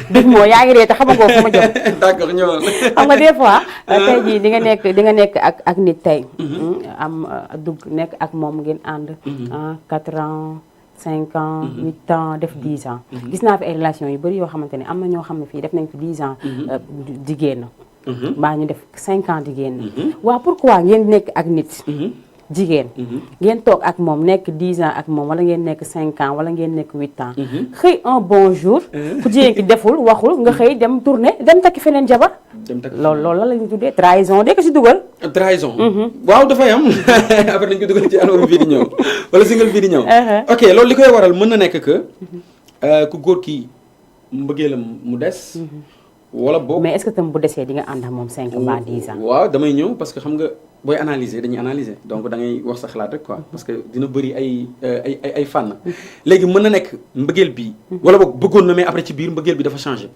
big moo yaa ngi ree te xamagoo fu ma jot. d'accord ñëwal. xam nga des fois tey jii di nga nekk ak nit tey. am dugg nekk ak moom ngeen ànd. 4 ans 5 ans 8 ans def 10 ans. gis naa fi ay relations yu bëri yoo xamante ne am na ñoo xam ne fii def nañ fi 10 ans. di génn. mbaa ñu def 5 ans di génn. waaw pourquoi ngeen nekk ak nit. jigéen ngeen toog ak moom nekk 10 ans ak moom wala ngeen nekk 5 ans wala ngeen nekk 8 ans. xëy un bon jour. ku jigéen ki deful waxul nga xëy dem tourner dem takki feneen jabar. loolu la lañu tuddee trahison de ko si dugal. trahison. waaw dafay am après nañu ko dugal ci album bii di ñëw wala single bii di ñëw. ok loolu li koy waral mën na nekk que ku góor ki mbëggeelam mu des. wala boog mais est-ce que tam bu desee di nga ànd ak moom 5 ba 10 ans. waaw damay ñëw parce que xam nga booy analyser dañuy analyser donc da ngay wax sa xalaat rek quoi parce que dina bëri ay fànn. léegi mën na nekk mbëggeel bi wala boog bëggoon na mais après ci biir mbëggeel bi dafa changé.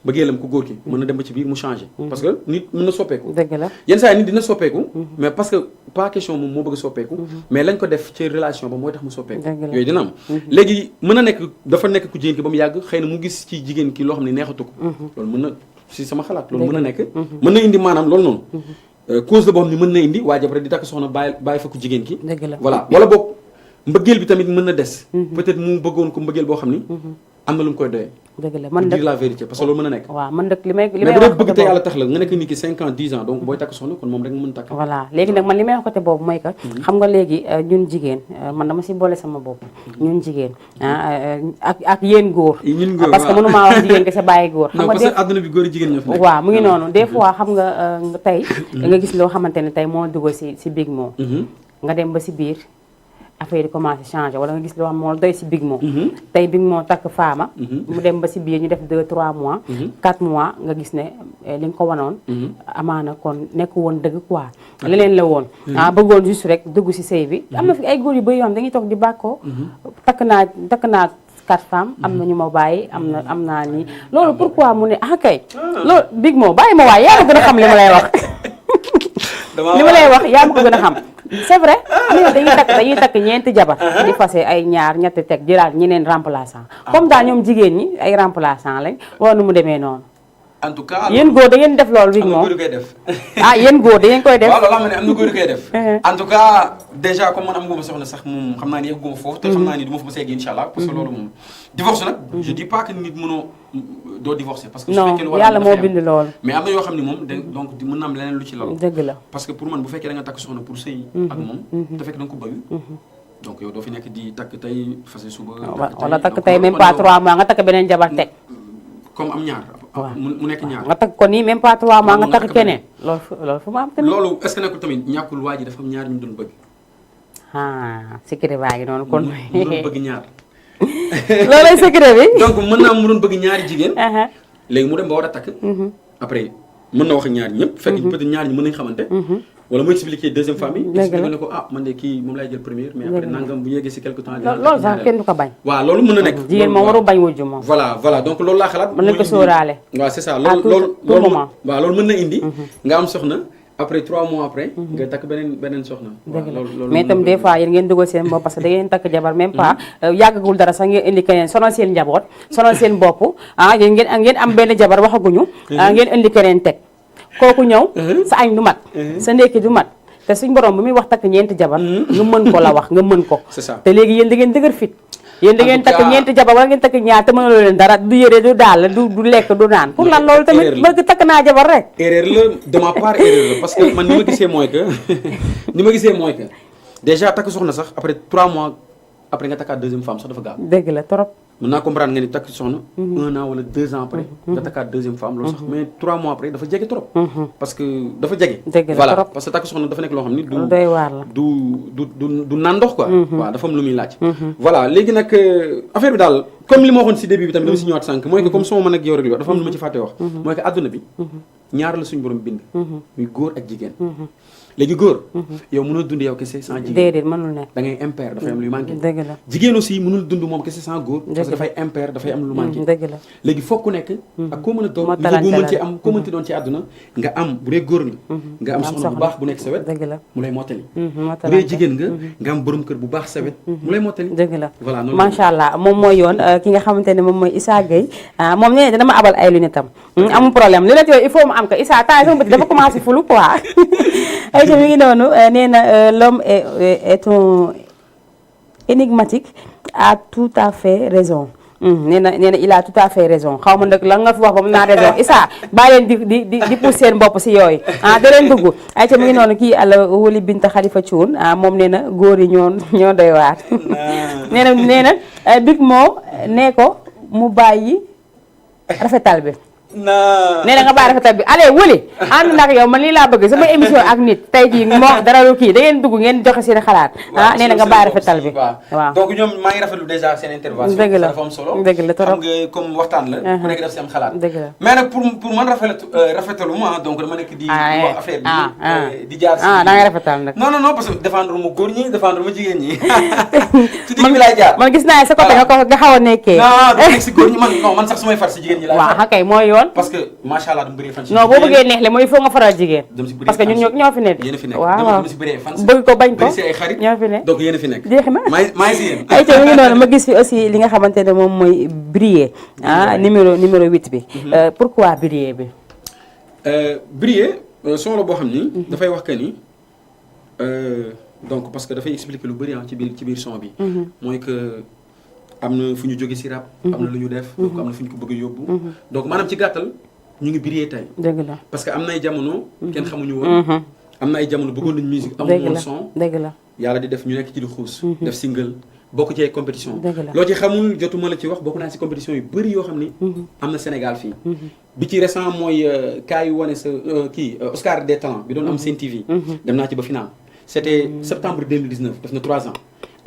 bëggeelam ku góor ki mën na dem ba ci biir mu changé. parce que nit mën na soppeeku. dëgg la yenn saa yi nit dina soppeeku. mais parce que pas question moom moo bëgg a soppeeku. mais lañ ko def ci relation ba mooy tax mu soppeeku. yooyu dina am. léegi mën na nekk dafa nekk ku jigéen ki ba mu yàgg xëy na mu gis ci jigéen ki loo xam ne neexatu ko. loolu mën na si sama xalaat loolu mën na nekk. mën na indi maanaam loolu noonu. cause la boo xam ne mën na indi waa jabar di takk soxna bàyyi fa ku jigéen ki. dëgg la voilà wala boog mbëggeel bi tamit mën na des. peut-être mu bëggoon ko mbëggeel boo xam ni. am na lu mu koy doyee. dëgg la man dire la vérité parce que loolu mën na nekk. waaw man nag li may mais bu dee bëgg te yàlla tax la nga nekk nit ki 5 ans 10 ans donc booy takk soxna kon moom rek nga mën takk. voilà léegi nag man li may wax côté boobu mooy que. xam nga léegi ñun jigéen man dama si boole sama bopp. ñun jigéen ak yéen góor. ñun góor parce que mënu maa wax jigéen ke sa bàyyi góor. xam non nga parce que àdduna bi góor jigéen ñoo fi nekk. waaw mu ngi noonu des fois xam nga tey. nga gis loo xamante ne tey moo dugal si big moo. nga dem ba si biir. affaire yi commencé changé wala nga gis loo xam moo doy si big moo tey big moo takk faama mu dem ba si biir ñu def 2-3 mois 4 mois nga gis ne li nga ko wanoon amaana kon nekk woon dëgg quoi leneen la woon bëggoon juste rek dugg si sëy bi am na fi ay góor yu bëri yoo xam dañuy toog di bàkkoo takk naa 4 femmes am na ñu ma bàyyi am naa nii loolu pourquoi mu ne kay loolu big moo bàyyi ma waay yaa ma gën a xam li ma lay wax li ma lay wax yaa ma ko gën a xam c'est vrai am na dañuy takk ñeenti jabar di fase ay ñaar ñetti teg jëlaat ñeneen remplaçant comme daal ñoom jigéen ñi ay remplaçant lañ war nu mu demee noonu en tout cas yéen góor da ngeen def loolu bi am na moom góor yu koy def ah yéen góor da ngeen koy def waaw loolu am na am na góor yu koy def en tout cas déjà comme man am nga ma soxna sax moom xam naa ni yegguma foofu te xam naa ni du ma fa ma segg incha allah parce que loolu moom divorce nag je dis pas que nit mënoo doo divorcer parce que su non fekkee lu war yàlla a moo bind loolu mais am na yoo xam ne moom donc mën na am leneen lu ci loolu dëgg la parce que pour man bu fekkee da nga takk soxna pour sëy ak moom te fekk da nga ko bëgg donc yow doo fi nekk di takk tey fase suba wala takk tey même pas 3 mois nga takk beneen jabar teg comme am ñaar mu nekk ñaar nga takk ko nii même pas 3 mois nga takk keneen loolu fu ma am tamit loolu est-ce que nekkul tamit ñàkkul waa ji dafa am ñaar ñu doon bëgg ah secret baa ngi noonu kon mu doon bëgg ñaar loolay secret bi donc mën naa mu doon bëgg ñaari jigéen léegi mu dem ba war a takk après mën na wax ak ñaar ñëpp fekk peut-être ñaar ñi mën nañu xamante wala mu expliquer deuxième femme bi expliquer ne ko ah man de kii moom laay jël première mais après nangam bu ñu yeggee si quelque temps loolu sax kenn du ko bañ waaw loolu mën na nekk jigéen moom waru bañ wujju moom voilà donc loolu laa xalaat mën nañ ko sóoraale waaw c'est ça tout moment waaw loolu mën na indi nga am soxna après 3 mois après nga takk beneen soxna loolu mais itam des fois yéen ngeen dugal seen bopp parce que da ngeen takk jabar même pas yàggagul dara sax ngeen indi keneen sonal seen njaboot sonal seen bopp ngeen am benn jabar waxaguñu ngeen indi keneen teg kooku ñëw sa añ du mat sa ndékki du mat te suñ borom bu muy wax takk ñeenti jabar nga mën ko la wax nga mën ko c'est ça te léegi yéen da ngeen dëgër fit yéen da ngeen takk ñeenti jabar wala ngeen takk ñaar te mënuloo leen dara du yére du daal du lekk du naan pour lan loolu tamit bëgg takk naa jabar rek erreur la de ma part erreur la parce que man ni ma gisee mooy que déjà takk soxna sax après 3 mois après nga takkaat deuxième femme sax dafa gaaw dëgg la trop mën naa comprendre nga ni takk soxna 1 an wala 2 ans après nga takkaat deuxième femme loolu sax mais 3 mois après dafa jege trop parce que dafa jege voilà parce que takk soxna dafa nekk loo xam ni du doy waar la du naan ndox quoi waaw dafa am lu muy laaj voilà léegi nag affaire bi daal comme li ma waxoon si début bi tamit dama si ñëwaat sànq mooy que comme sama man ak yow rek dafa am lu ma ci fàtte wax mooy que àdduna bi ñaar la suñu borom bind muy góor ak jigéen léegi góor yow mënoo dund yow kese sans jigéen déedéet mënul nekk da ngay impair dafay am luy manqué dëgg la jigéen aussi mënul dund moom kese sans góor parce que dafay impair dafay am lu manqué dëgg la léegi foog ku nekk ak koo mën a doon niveau boo mën ci am koo mënti doon ci àdduna nga am bu dee góor nga nga am soxna bu baax bu nekk sa wet dëgg la mu lay mottali bu dee jigéen nga am borom kër bu baax sa wet mu lay mottali dëgg la voilà noonu macha allah moom mooy yoon ki nga xamante ne moom mooy Issa Gueye moom nee na dama abal ay lunettes am amul problème lunette yooyu il faut mu am ko Issa temps sama bët dafa commencé fulu quoi ay mi ngi noonu nee na l'homme est un énigmatique a tout à fait raison nee na il a tout à fait raison xaw ma nag lan nga fi wax ba mu naa raison Issa bàyyi leen di pousse seen bopp si yooyu da leen dugg ay mi ngi noonu kii àlla Woli Binta Khalifa Thioune moom nee na góor yi ñoo doy waar nee na Big Mo nee ko mu bàyyi rafetal bi nee na nga bàyyi rafetal bi allez Woli ànd nag yow man lii laa bëgg sama émission ak nit tey jii moo dara lu kii da ngeen dugg ngeen joxe seen xalaat nee na nga bàyyi rafetal bi waaw donc ñoom maa ngi rafetlu déjà seen intervention dëgg la dafa am solo dëgg la trop xam nga comme waxtaan la ku nekk def si am xalaat dëgg la mais nag pour man rafetalu ma donc dama nekk di wax affaire bi di jaar si da ngay rafetal nag non parce que défendre ma góor ñi défendre ma jigéen ñi ci digg bi laay jaar man gis naa sa côté nga xaw a nekkee non du nekk si góor ñi man sax su may far si jigéen ñi laay waaw kay mooy yoon parce que macha allah dama bëri fan si non boo bëggee neexle mooy il faut nga faral jigéen parce que ñun ñoo fi nekk yéen a fi nekk waaw dama si bëree fan bëgg ko bañ ko bëri si ay xarit ñoo fi nekk donc yéen a fi nekk jeex na maa ngi si yéen ay ca mi ngi noonu ma gis fi aussi li nga xamante ne moom mooy briller numéro 8 bi pourquoi briller bi briller son la boo xam ni dafay wax que ni donc parce que dafay expliquer lu bëri ci biir son bi mooy que am na fu ñu jóge si rap am na lu ñu def donc am na fu ñu ko bëgg a yóbbu donc maanaam ci gàttal ñu ngi briller tey dëgg la parce que am na ay jamono kenn xamuñu woon am na ay jamono bëggoon nañu musique amuñu woon son dëgg la yàlla di def ñu nekk ci di xuus def single bokk ci ay compétition dëgg la loo ci xamul jotuma la ci wax bokk naa si compétition yu bëri yoo xam ni am na Sénégal fii bi ci récent mooy kaay yu wane sa kii Oscar des talents bi doon am Sen TV dem naa ci ba final c'était septembre 2019 def na 3 ans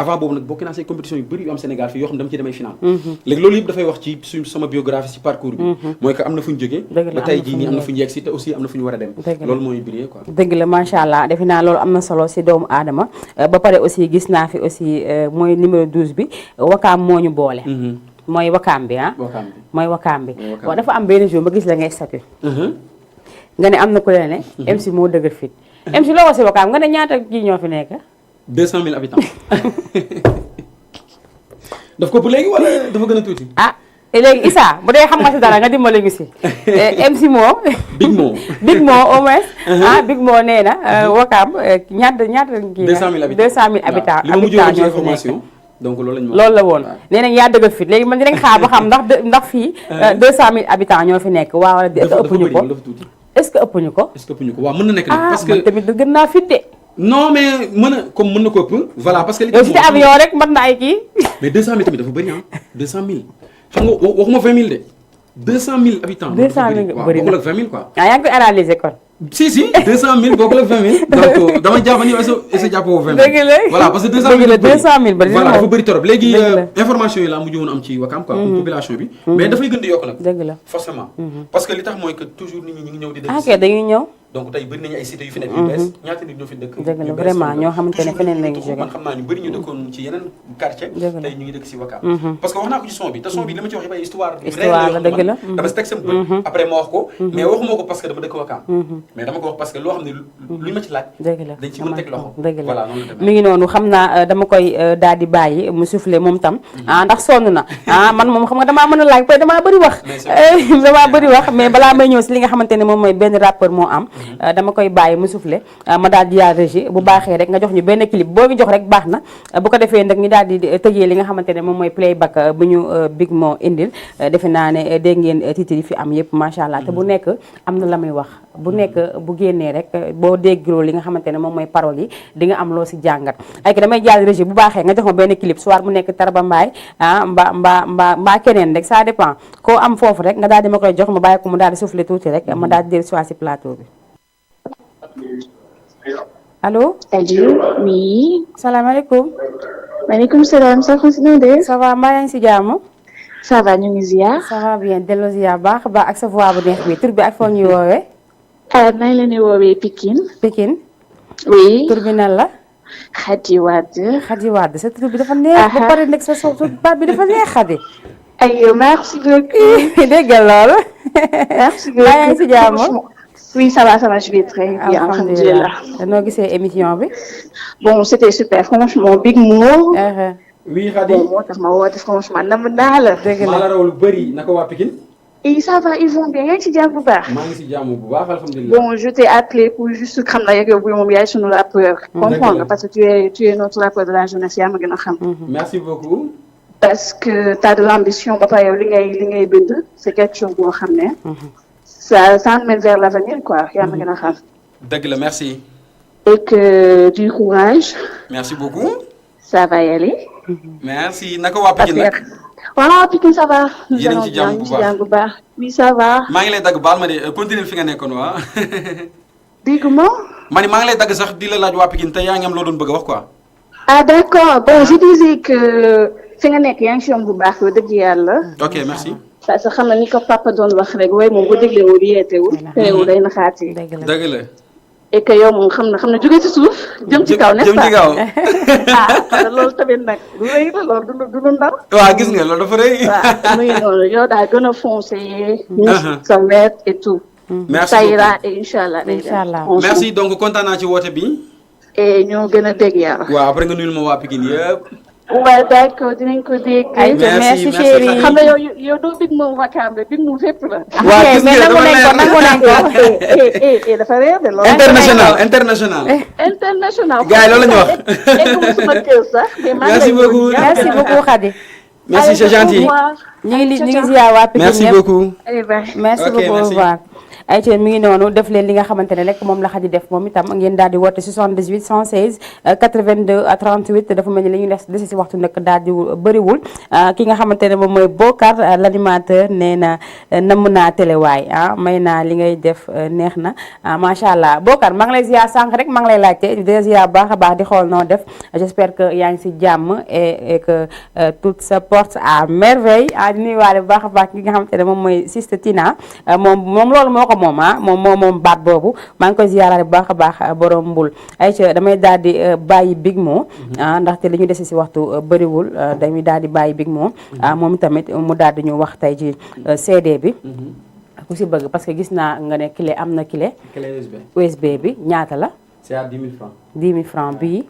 avant boobu nag bokk naa say compétition yu bëri yu am Sénégal fii yoo xam ne dama ci demee final léegi loolu yëpp dafay wax ci sama biographie ci parcours bi mooy que am na fu ñu jógee ba tey jii nii am na fu ñu yegg si te aussi am na fu ñu war a dem loolu mooy briller quoi dëgg la macha allah defe naa loolu am na solo si doomu aadama ba pare aussi gis naa fi aussi mooy numéro 12 bi wakaam moo ñu boole mooy wakaam bi mooy wakaam bi waaw dafa am benn jour ba gis la ngay statut nga ne am na ku leen ne MC moo dëgër fit MC loo wax si wakaam nga ne ñaata kii ñoo fi nekk 200 000 habitants daf ko bu léegi wala dafa gën a tuuti léegi Issa bu dee xam nga si dara nga dimbali ñu si MC Mo Big Mo. Big Mo au moins Big Mo nee na Wakaam ñaata kii 200 000 habitants li ma mujjee woon ci ñoo fi information nekk. donc loolu lañ ma loolu la woon nee nañ yaa dëgg fit léegi man dinañ xaar ba xam ndax fii 200 000 habitants ñoo fi nekk waaw wala est-ce que ëpp ñu ko dafa tuuti. est-ce que ëpp ñu ko est-ce que ëpp ñu ko waaw mën na nekk nag parce que man tamit gën naa fit de non mais mën na ko ëpp voilà parce que li yow si avion rek mën na ay kii mais 200 000 tamit dafa bëri 200 000 xam nga waxuma 20 000 de 200 000 habitants 200 000 bëri na bokkul ak 20 000 quoi yaa ngi koy analyser kon si 200 000 bokkul ak 20 000 donc dama jàpp ni est-ce que jàppoo 20 000 dëgg la voilà parce que 200 000 dëgg la 200 000 bëri na voilà dafa bëri trop léegi dëgg la. information yi laa mujj woon am ci Wakam quoi pour population bi mais dafay gën di yokk nag dëgg la forcément parce que li tax mooy que toujours nit ñi ñu ngi ñëw di dëkk ok dañuy ñëw donc tey bëri nañu ay cités yu fi nekk yu bees ñaata nit ñoo fi dëkk dëgg la yu bees vraiment donc ñoo xamante ne feneen lañu toujours jóge man xam naa ñu bëri ñu dëkkoon ci yeneen quartier Dëgg la. tey ñu ngi dëkk si Wakam parce que wax naa ko ci son bi te son bi li ma ci wax yëpp ay histoire Histoire la, dëgg la. dama si teg sama bët après ma wax ko mais waxuma ko parce que dama dëkk Wakam mais dama ko wax parce que loo xam ne luñu ma ci laaj dëgg la dañ ci mën a teg loxo dëgg la voilà noonu la demee mi ngi noonu xam naa dama koy daal di bàyyi mu soufflé moom tam ndax sonn na man moom xam nga damaa mën a laaj peut damaa bëri wax damaa bëri wax mais balaa may ñëw si li nga xamante ne moom mooy benn rappeur moo am dama koy bàyyi mu soufflé ma daal di yaar régie bu baaxee rek nga jox ñu benn clip boo ñu jox rek baax na bu ko defee nag ñu daal di tëjee li nga xamante ne moom mooy playback bu ñu Big Mo indil defe naa ne dégg ngeen titre yi fi am yëpp macha allah te bu nekk am na la muy wax bu nekk bu génnee rek boo déggoo li nga xamante ne moom mooy parole yi di nga am loo si jàngat ay ki damay jàll régie bu baaxee nga jox ma benn clip soit mu nekk Tarba Mbaye mbaa keneen rek ça dépend koo am foofu rek nga daal di ma koy jox ma bàyyi ko mu daal di soufflé tuuti rek ma daal di dellu soit si plateau bi allo. Salut, oui. salaamaaleykum. Maaleykum salaam, ça continue de. ça va mbaa yaa ngi si jàmm. Ça va, ñu ngi ziar. ça va bien delloo ziar baax a baax ak sa voix bu neex bi tur bi ak foo ñuy woowee. maa ngi leen di woowee Pikine. Pikine. Oui. tur bi nan la. Khady Wade. Khady Wade sa tur bi dafa neex. ba pare nekk sa baat bi dafa neex Khady. Aywa, merci beaucoup. dégg nga loolu. Merci beaucoup. mbaa yaa ngi si jàmm. Oui, ça va, je vais très bien. alhamdulilah noo gisee émission bi. Bon, c'était super, franchement, Big Mo. oui Khady Bon, moo tax ma woote franchement nam naa la. dëgg maa la la raw lu bëri naka waa Pikine Et ça va, ils vont bien, yaa ngi ci jàmm bu baax. maa ngi si jàmm bu baax alhamdulilah Bon, je t'ai appelé pour juste xam na yow moom yaay sunu rappeur. Comprendre parce que tu es notre rappeur de la jeunesse yaa ma gën a xam. merci beaucoup Parce que tu as de l'ambition ba pare yow li ngay bind c'est quelque chose boo xam ne. ça mène vers l'avenir quoi yaa ma gën a xam. dëgg la merci Et que du courage. merci beaucoup Ça va y aller. merci naka waa Pikine nag Voilà Pikine ça va. Yéen a ngi ci jàmm bu baax Oui ça va. maa ngi lay dagg baal ma de continuer fi nga nekkoon waa Dégg nga. ma ni maa ngi lay dagg sax di la laaj waa Pikine te yaa ngi am loo doon bëgg a wax quoi Ah d'accord bon je disais que fi nga nekk yaa ngi si yoon bu baax yow dëgg yàlla. ok merci parce que xam na ni ko papa doon wax rek waaye moom bu déglewul yeetewul. teewul day naxaatee. dëgg la et que yow moom xam na jóge ci suuf jëm ci kaw n'est-ce pas jëm ci kaw loolu tamit nag lu rëy la loolu du ndar. waaw gis nga loolu dafa rëy waaw muy noonu yow daal gën a foncé. ñu sa wet et tout. merci ça ira et inchallah. Inchallah. merci donc kontaan naa ci woote bi et ñoo gën a dégg yàlla. waaw après nga nuyul ma waa Pikine yëpp waaw d'accord dinañ ko dégg. merci chérie. xam nga yow doo Big Mo Wakam de Big Mo fépp la. waaw gis nga nangu nañ ko dafa réer de loolu. international international. gars yi loolu la ñu wax. egg sama kër sax. merci beaucoup merci beaucoup Khady. merci c'est gentil ñu ngi ziar waa Pikine merci beaucoup merci Ok, beaucoup au merci. revoir. ay ci mi ngi noonu def leen li nga xamante ne rek moom la Khady def moom itam ngeen daal di woote 78 116 82 38 dafa mel ni li ñu des si waxtu nag daal di bëriwul ki nga xamante ne moom mooy Bokar l'animateur nee na namm naa téléwaay may naa li ngay def neex na macha allah Bokar maa ngi lay ziar sànq rek maa ngi lay laajte di ziar baax a baax di xool noo def j'espère que yaa ngi si jàmm et que tout se porte à merveille di nuyuwaale bu baax a baax ki nga xamante ne moom mooy Siste Tina moom loolu moo ko moom baat boobu maa ngi koy ziyaaraale bu baax a baax borom mbul ayca damay daal di bàyyi Big Mo ndaxte li ñu dese si waxtu bëriwul dañuy daal di bàyyi Big Mo moom tamit mu daal di ñu wax tey ci CD bi ku si bëgg parce que gis naa nga ne clé am na clé clé USB USB bi ñaata la c'est à 10 000 francs 10 000 francs bii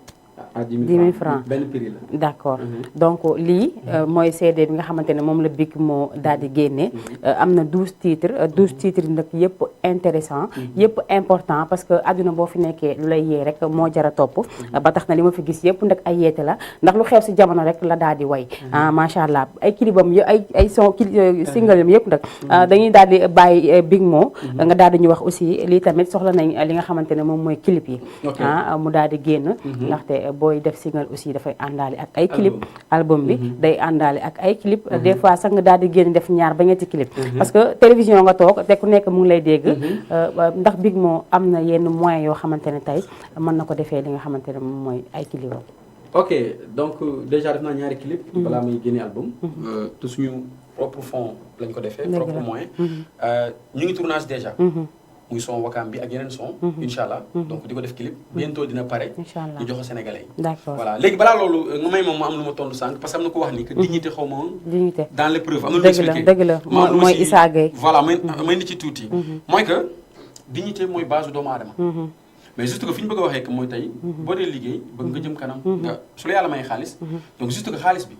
à 10 000 francs benn prix la. d'accord donc lii mooy CD bi nga xamante ne moom la Big Mo daal di génne am na 12 titres yi nag yëpp intéressant yëpp important parce que àdduna boo fi nekkee lu lay yee rek moo jara topp ba tax na li ma fi gis yëpp nag ay yeete la ndax lu xew si jamono rek la daal di way macha allah ay clipam ay son single yëpp nag dañuy daal di bàyyi Big Mo nga daal di ñu wax aussi lii tamit soxla nañ li nga xamante ne moom mooy clip yi mu daal di génn ndaxte booy def single aussi dafay àndaale ak ay clip album bi day àndaale ak ay clip des fois sax nga daal di génn def ñaar ba ñetti clip parce que télévision nga toog te ku nekk mu ngi lay dégg ndax Big Mo am na yenn moyens yoo xamante ne tey mën na ko defee li nga xamante ne moom mooy ay clipam. ok donc déjà def naa ñaari clip balaa muy génne album te suñu propre fond lañ ko defee propre moyen ñu ngi tournage déjà muy son Wakaam bi ak yeneen son incha allah donc di ko def clip bientôt dina pare ñu jox ko sénégalais yi d'accord voilà léegi balaa loolu nga may moom ma am lu ma tontu sànq parce que am na ko wax ni que dignité xaw ma dignité dans l'épreuve am na lu ma expliqué dëgg la mooy Issa Gueye voilà may ni ci tuuti mooy que dignité mooy base doomu aadama mais juste que fi ñu bëgg a waxee que mooy tey boo dee liggéey bëgg nga jëm kanam nga su la yàlla may xaalis donc juste que xaalis bi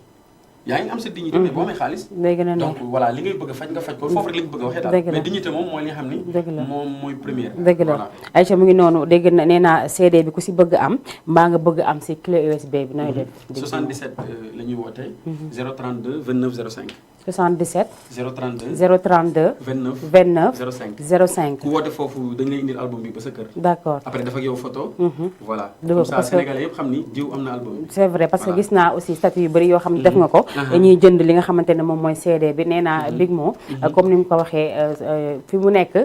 yaa ngi am sa dignité mais boo amee xaalis donc voilà li ngay bëgg a faj nga faj ko foofu rek lañu bëgg a waxee daal mais dignité moom mooy li nga xam ni moom mooy première dëgg la Aïcha mu ngi noonu dégg na nee naa CD bi ku si bëgg am mbaa nga bëgg am si clé USB bi nooy def 77 la ñuy wootee 032 29 05 77 032 032 29 05 ku woote foofu dañ lay indil album bi ba sa kër d'accord après dafa ak yow photo voilà comme ça sénégalais yëpp xam ni diw am na album bi c'est vrai parce que gis naa aussi statut yu bëri yoo xam ne def nga ko dañuy jënd li nga xamante ne moom mooy CD bi nee naa Big Mo comme ni mu ko waxee fi mu nekk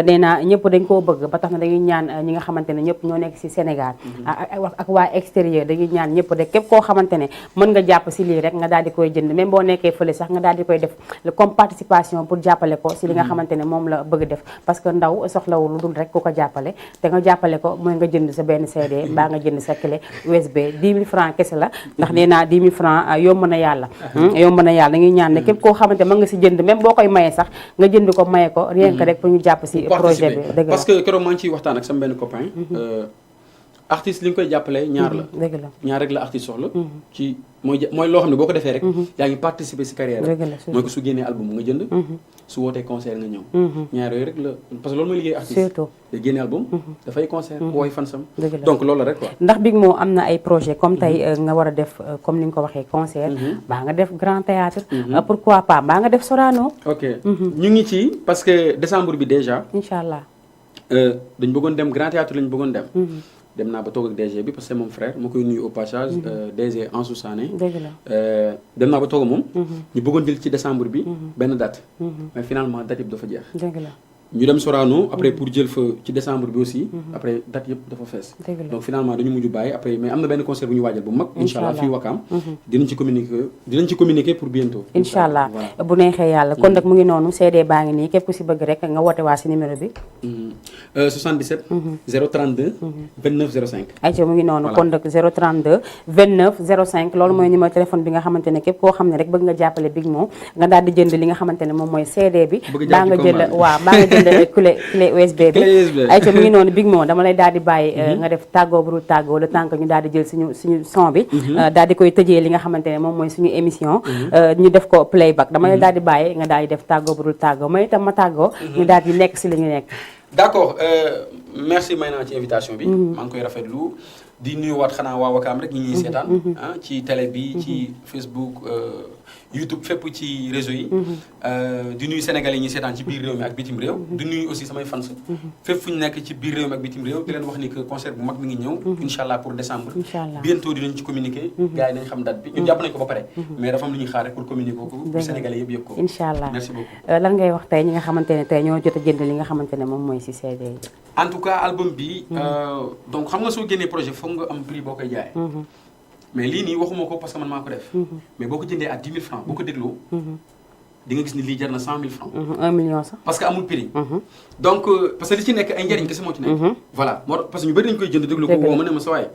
nee naa ñëpp dañ koo bëgg ba tax na dañuy ñaan ñi nga xamante ne ñëpp ñoo nekk si Sénégal ak waa extérieur dañuy ñaan ñëpp de képp koo xamante ne mën nga jàpp si lii rek nga daal di koy jënd même boo nekkee fële sax nga daal di koy def comme participation pour jàppale ko si li nga xamante ne moom la bëgg def parce que ndaw soxlawul lu dul rek ku ko jàppale te nga jàppale ko mooy nga jënd sa benn CD mbaa nga jënd sa clé USB 10 000 francs kese la ndax nee naa 10 000 francs yomb na yàlla yomb na yàlla dañuy ñaan ne képp koo xamante mën nga si jënd même boo koy mayee sax nga jënd ko maye ko rien que rek pour ñu jàpp si projet bi dëgg la parce que keroog maa ngi ciy waxtaan ak sama benn copain artiste li nga koy jàppale ñaar la dëgg la ñaar rek la artiste soxla ci mooy loo xam ne boo ko defee rek yaa ngi participer si carrière mooy ko su génnee album nga jënd su wootee concert nga ñëw ñaar yooyu rek la parce que loolu mooy liggéey artiste surtout day génne album dafay concert wooy fansam donc loolu la rek quoi ndax Big Mo am na ay projet comme tey nga war a def comme ni nga ko waxee concert baa nga def grand théâtre pourquoi pas baa nga def Sorano ok ñu ngi ci parce que décembre bi déjà incha allah dañ bëggoon dem grand théâtre lañ bëggoon dem naa ba toog ak DG bi parce que c'est mon frère ma koy nuyu au passage DG Ansou Sané dem naa ba toog moom ñu bëggoon jël ci décembre bi benn date mais finalement date yëpp dafa jeex dëgg la ñu dem Sorano après pour jël fa ci décembre bi aussi après date yëpp dafa fees donc finalement dañu mujj bàyyi après mais am na benn concert bu ñu waajal bu mag incha allah fii Wakaam dinañ ci communiquer pour bientôt incha allah bu neexee yàlla kon nag mu ngi noonu CD baa ngi nii képp ku si bëgg rek nga woote waa si numéro bi 77 032 29 05 ayca mu ngi noonu kon nag 032 29 05 loolu mooy numéro téléphone bi nga xamante ne képp koo xam ne rek bëgg nga jàppale Big Mo nga daal di jënd li nga xamante ne moom mooy CD bi baa nga jël waaw baa nga jënd clé USB bi ayca mu ngi noonu Big Mo dama lay daal di bàyyi nga def tàggoo bu dul tàggoo le temps que ñu daal di jël suñu son bi daal di koy tëjee li nga xamante ne moom mooy suñu émission ñu def ko playback dama lay daal di bàyyi nga daal di def tàggoo bu dul tàggoo may itam ma tàggoo ñu daal di nekk si li ñu nekk d'accord merci may naa ci invitation bi maa ngi koy rafetlu di nuyuwaat xanaa waa Wakaam rek ñi ñuy seetaan ci télé bi ci Facebook YouTube fépp ci réseau yi di nuyu Sénégalais yi ñuy seetaan ci biir réew mi ak bitim réew di nuyu aussi samay fans fépp fu ñu nekk ci biir réew mi ak bitim réew di leen wax ni que concert bu mag mi ngi ñëw incha allah pour décembre bientôt dinañ ci communiquer gars yi nañ xam date bi ñun jàpp nañ ko ba pare mais dafa am lu ñuy xaar rek pour communiquer ko pour Sénégalais yëpp yëg ko incha allah merci beaucoup lan ngay wax tey ñi nga xamante ne tey ñoo jot a jënd li nga xamante ne moom mooy si CD yi en tout cas album bi donc xam nga soo génnee projet foog nga am prix boo koy jaayee mais lii nii waxuma ko parce que man maa ko def mais boo ko jëndee à 10 000 francs boo ko dégloo di nga gis ni lii jar na 100 000 francs 1 million sax parce que amul prix donc parce que li ci nekk ay njëriñ kese moo ci nekk voilà moo parce que ñu bëri dañu koy jënd déglu ko woo ma ne ma sa waay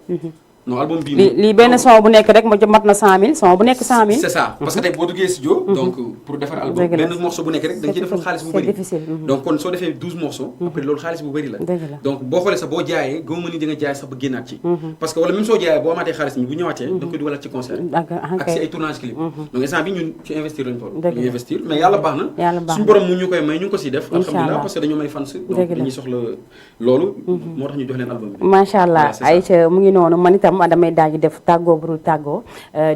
non album bii lii benn son bu nekk rek mat na 100 000 son bu nekk 100 000. c'est ça parce que tey boo duggee studio. donc pour defar album benn morceau bu nekk rek da nga ciy defal xaalis bu bëri. c'est difficile. donc kon soo defee 12 morceaux. après loolu xaalis bu bëri la. donc boo xoolee sax boo jaayee gëmuma ni di nga jaay sax ba génnaat ci. parce que wala même soo jaayee boo amaatee xaalis mi bu ñëwaatee. da nga koy dugalaat ci concert. ak si ay tournage clip. donc instant bi ñun ci investir lañ toll. ñu investir mais yàlla baax na. suñu borom mu ñu koy may ñu ngi ko siy def. alhamdulilah parce que dañoo may fans. donc dañuy soxla loolu. moo tax ñu jox leen album bi. macha allah Aïcha mu ngi noonu man itam damay daal di def tàggoo bu dul tàggoo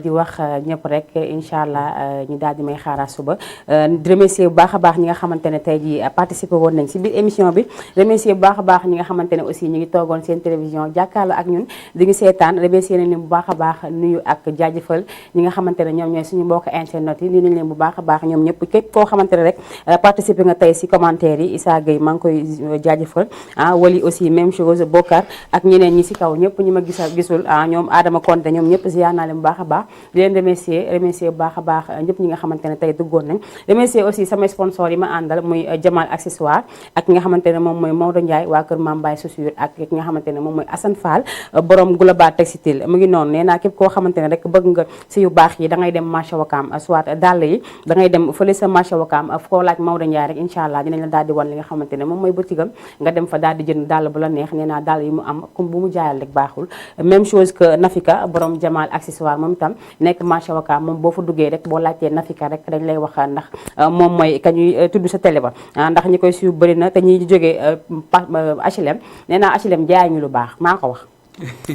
di wax ñëpp rek incha allah ñu daal di may xaaraat suba di remercier bu baax a baax ñi nga xamante ne tey jii participé woon nañ si biir émission bi remercier bu baax a baax ñi nga xamante ne aussi ñu ngi toogoon seen télévision jàkkaarloo ak ñun di ngi seetaan remercier nañ leen bu baax a baax nuyu ak jaajëfal ñi nga xamante ne ñoom ñooy suñu mbokk internet yi nuyu nañ leen bu baax a baax ñoom ñëpp képp koo xamante ne rek participé nga tey si commentaire yi Issa Gueye maa ngi koy jaajëfal Wali aussi même chose Bokar ak ñeneen ñi si kaw ñëpp ñi ma gisul ñoom Adama Konté ñoom ñëpp ziar naa leen bu baax a baax di leen remercier bu baax a baax ñëpp ñi nga xamante ne tey duggoon nañ remercier aussi sama sponsor yi ma àndal muy Jamal accessoire ak ki nga xamante ne moom mooy Maodo Ndiaye waa kër Mame Baye Chaussure ak ki nga xamante ne moom mooy Assane Fall borom Global Textile mu ngi noonu nee naa képp koo xamante ne rek bëgg nga si yu baax yi da ngay dem marché Wakaam soit dàll yi da ngay dem fële sa marché Wakaam koo laaj Maodo Ndiaye rek incha allah dinañ la daal di wan li nga xamante ne moom mooy bëtigam nga dem fa daal di jënd dàll bu la neex nee naa dàll yi mu am comme bu mu jaayal rek baaxul même chose que Nafika borom Jamal accessoire moom itam nekk marché Wakaam moom boo fa duggee rek boo laajtee Nafika rek dañ lay wax ndax moom mooy ka ñuy tudd sa télé ba ndax ñi koy suivre bëri na te ñuy jógee HLM nee naa HLM jaay ñu lu baax maa ko wax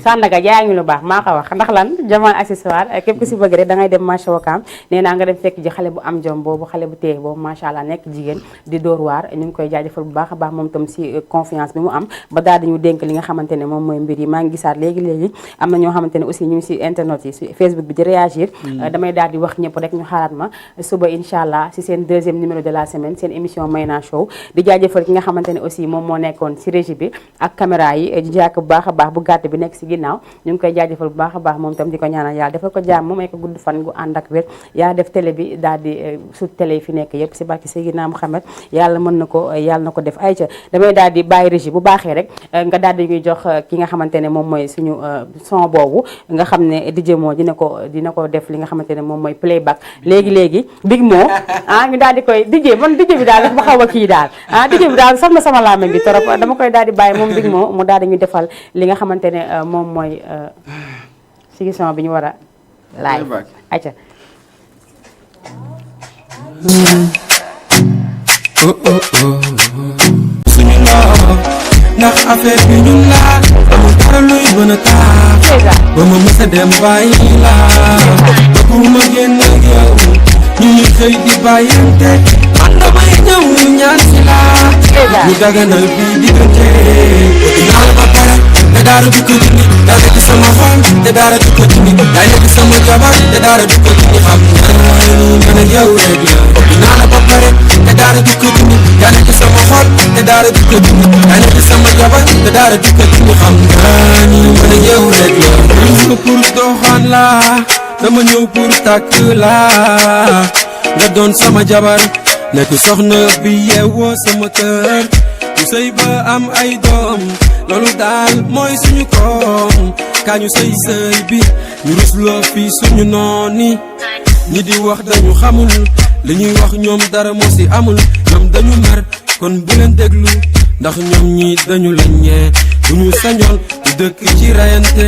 Sandaga jaay ñu lu baax maa ko wax ndax lan Jamal accessoire képp ku si bëgg rek da ngay dem marché Wakaam nee naa nga dem fekk ji xale bu am jom boobu xale bu téye boobu macha allah nekk jigéen di dóor waar ñu ngi koy jaajëfal bu baax a baax moom tam si confiance bi mu am ba daal di ñu dénk li nga xamante ne moom mooy mbir yi maa ngi gisaat léegi am na ñoo xamante ne aussi ñu ngi si internet yi si Facebook bi di réagir damay daal di wax ñëpp rek ñu xaaraat ma suba incha allah si seen deuxième numéro de la semaine seen émission Mayna Show di jaajëfal ki nga xamante ne aussi moom moo nekkoon si régie bi ak caméra yi di jàkk bu baax a baax bu gàtt bi nekk si ginnaaw ñu ngi koy jaajëfal bu baax a baax moom tam di ko ñaanal yàlla defal ko jàmm mu may ko gudd fan gu ànd ak wér yaa def télé bi daal di sut télé yi fi nekk yëpp si barki Seydina Mouhamed yàlla mën na ko yàlla na ko def ay ca damay daal di bàyyi régie bu baaxee rek nga daal di ñuy jox ki nga xamante ne moom mooy suñu son boobu nga xam ne DJ Mo dina ko def li nga xamante ne moom mooy playback léegi Big Mo ñu daal di koy DJ bi daal dafa xaw a kii daal DJ bi daal sax na sama laame bi trop dama koy daal di bàyyi moom Big Mo mu daal di ñu defal li nga xamante ne moom mooy si son bi ñu war a live acca suñu loo ndax affaire bi ñun la amul dara luy mën a tax ba ma mës a dem bàyyi la ba pour ma génn ak yow ñu ñuy xëy di bàyyante man damay ñëw ñu ñaan si la ñu daganal bii diggante dinaa la ba pare te dara du ko dindi daa nekk sama xol te dara du ko dindi daa nekk sama jabar te dara du ko dindi xam naa ni man ak yow rek la dinaa la ba pare te dara du ko dindi daa nekk sama xol te dara du ko dindi daa nekk sama jabar te dara du ko dindi xam naa ni man ak yow rek la ñëw pour doxaan la dama ñëw pour takk la nga doon sama jabar nekk soxna bi yeewoo sama kër ñu sëy ba am ay doom loolu daal mooy suñu koom kaa ñu sëy bi ñu rusloo fii suñu nooni ñi di wax dañu xamul li ñuy wax ñoom dara moo si amul ñoom dañu mer kon bu leen déglu ndax ñoom ñi dañu laññee bu ñu sañoon du dëkk ci rayante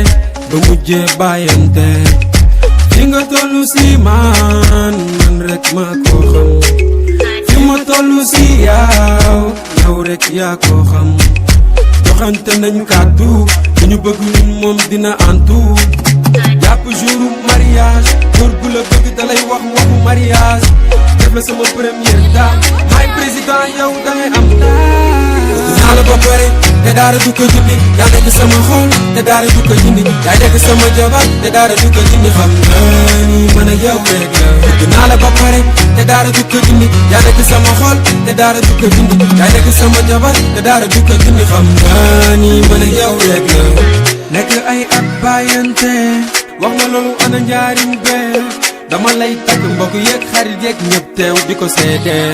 ba mujjee bàyyante fi nga tollu si man rek maa ko xam fi ma tollu si yow rek yaa ko xam joxante nañ kàddu ñu bëgg ñun moom dina antu jàpp jouru mariage góor gu la bëgg da lay wax waxu mariage def la sama première dame maay président yow da ngay am naa la ba pare te dara du ko dindi yaa nekk sama xol te dara du ko dindi yaa nekk sama jabar te dara du ko dindi xam naa ni man ak yow rek la naa la ba pare te dara du ko dindi yaa nekk sama xol te dara du ko dindi yaa nekk sama jabar te dara du ko dindi xam naa ni man ak yow rek la nekk ay at bàyyante wax na loolu ana njariñ bee dama lay takk mbokk yeeg xarit yeeg ñëpp teew di ko seedee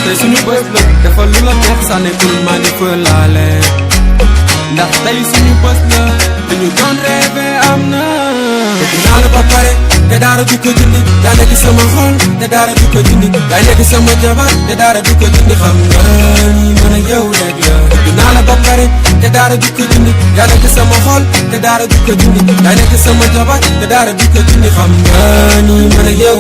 te suñu bës la dafa lu la neex sànne pour maa ngi fa laale ndax tey suñu bës la li ñu doon rêvé am na bëgg naa la ba pare te dara du ko dindi yaa nekk sama xol te dara du ko dindi yaa nekk sama jabar te dara du ko dindi xam nga ni man ak yow rek la bëgg naa la ba pare te dara du ko dindi yaa nekk sama xol te dara du ko dindi yaa nekk sama jabar te dara du ko dindi xam nga ni man ak yow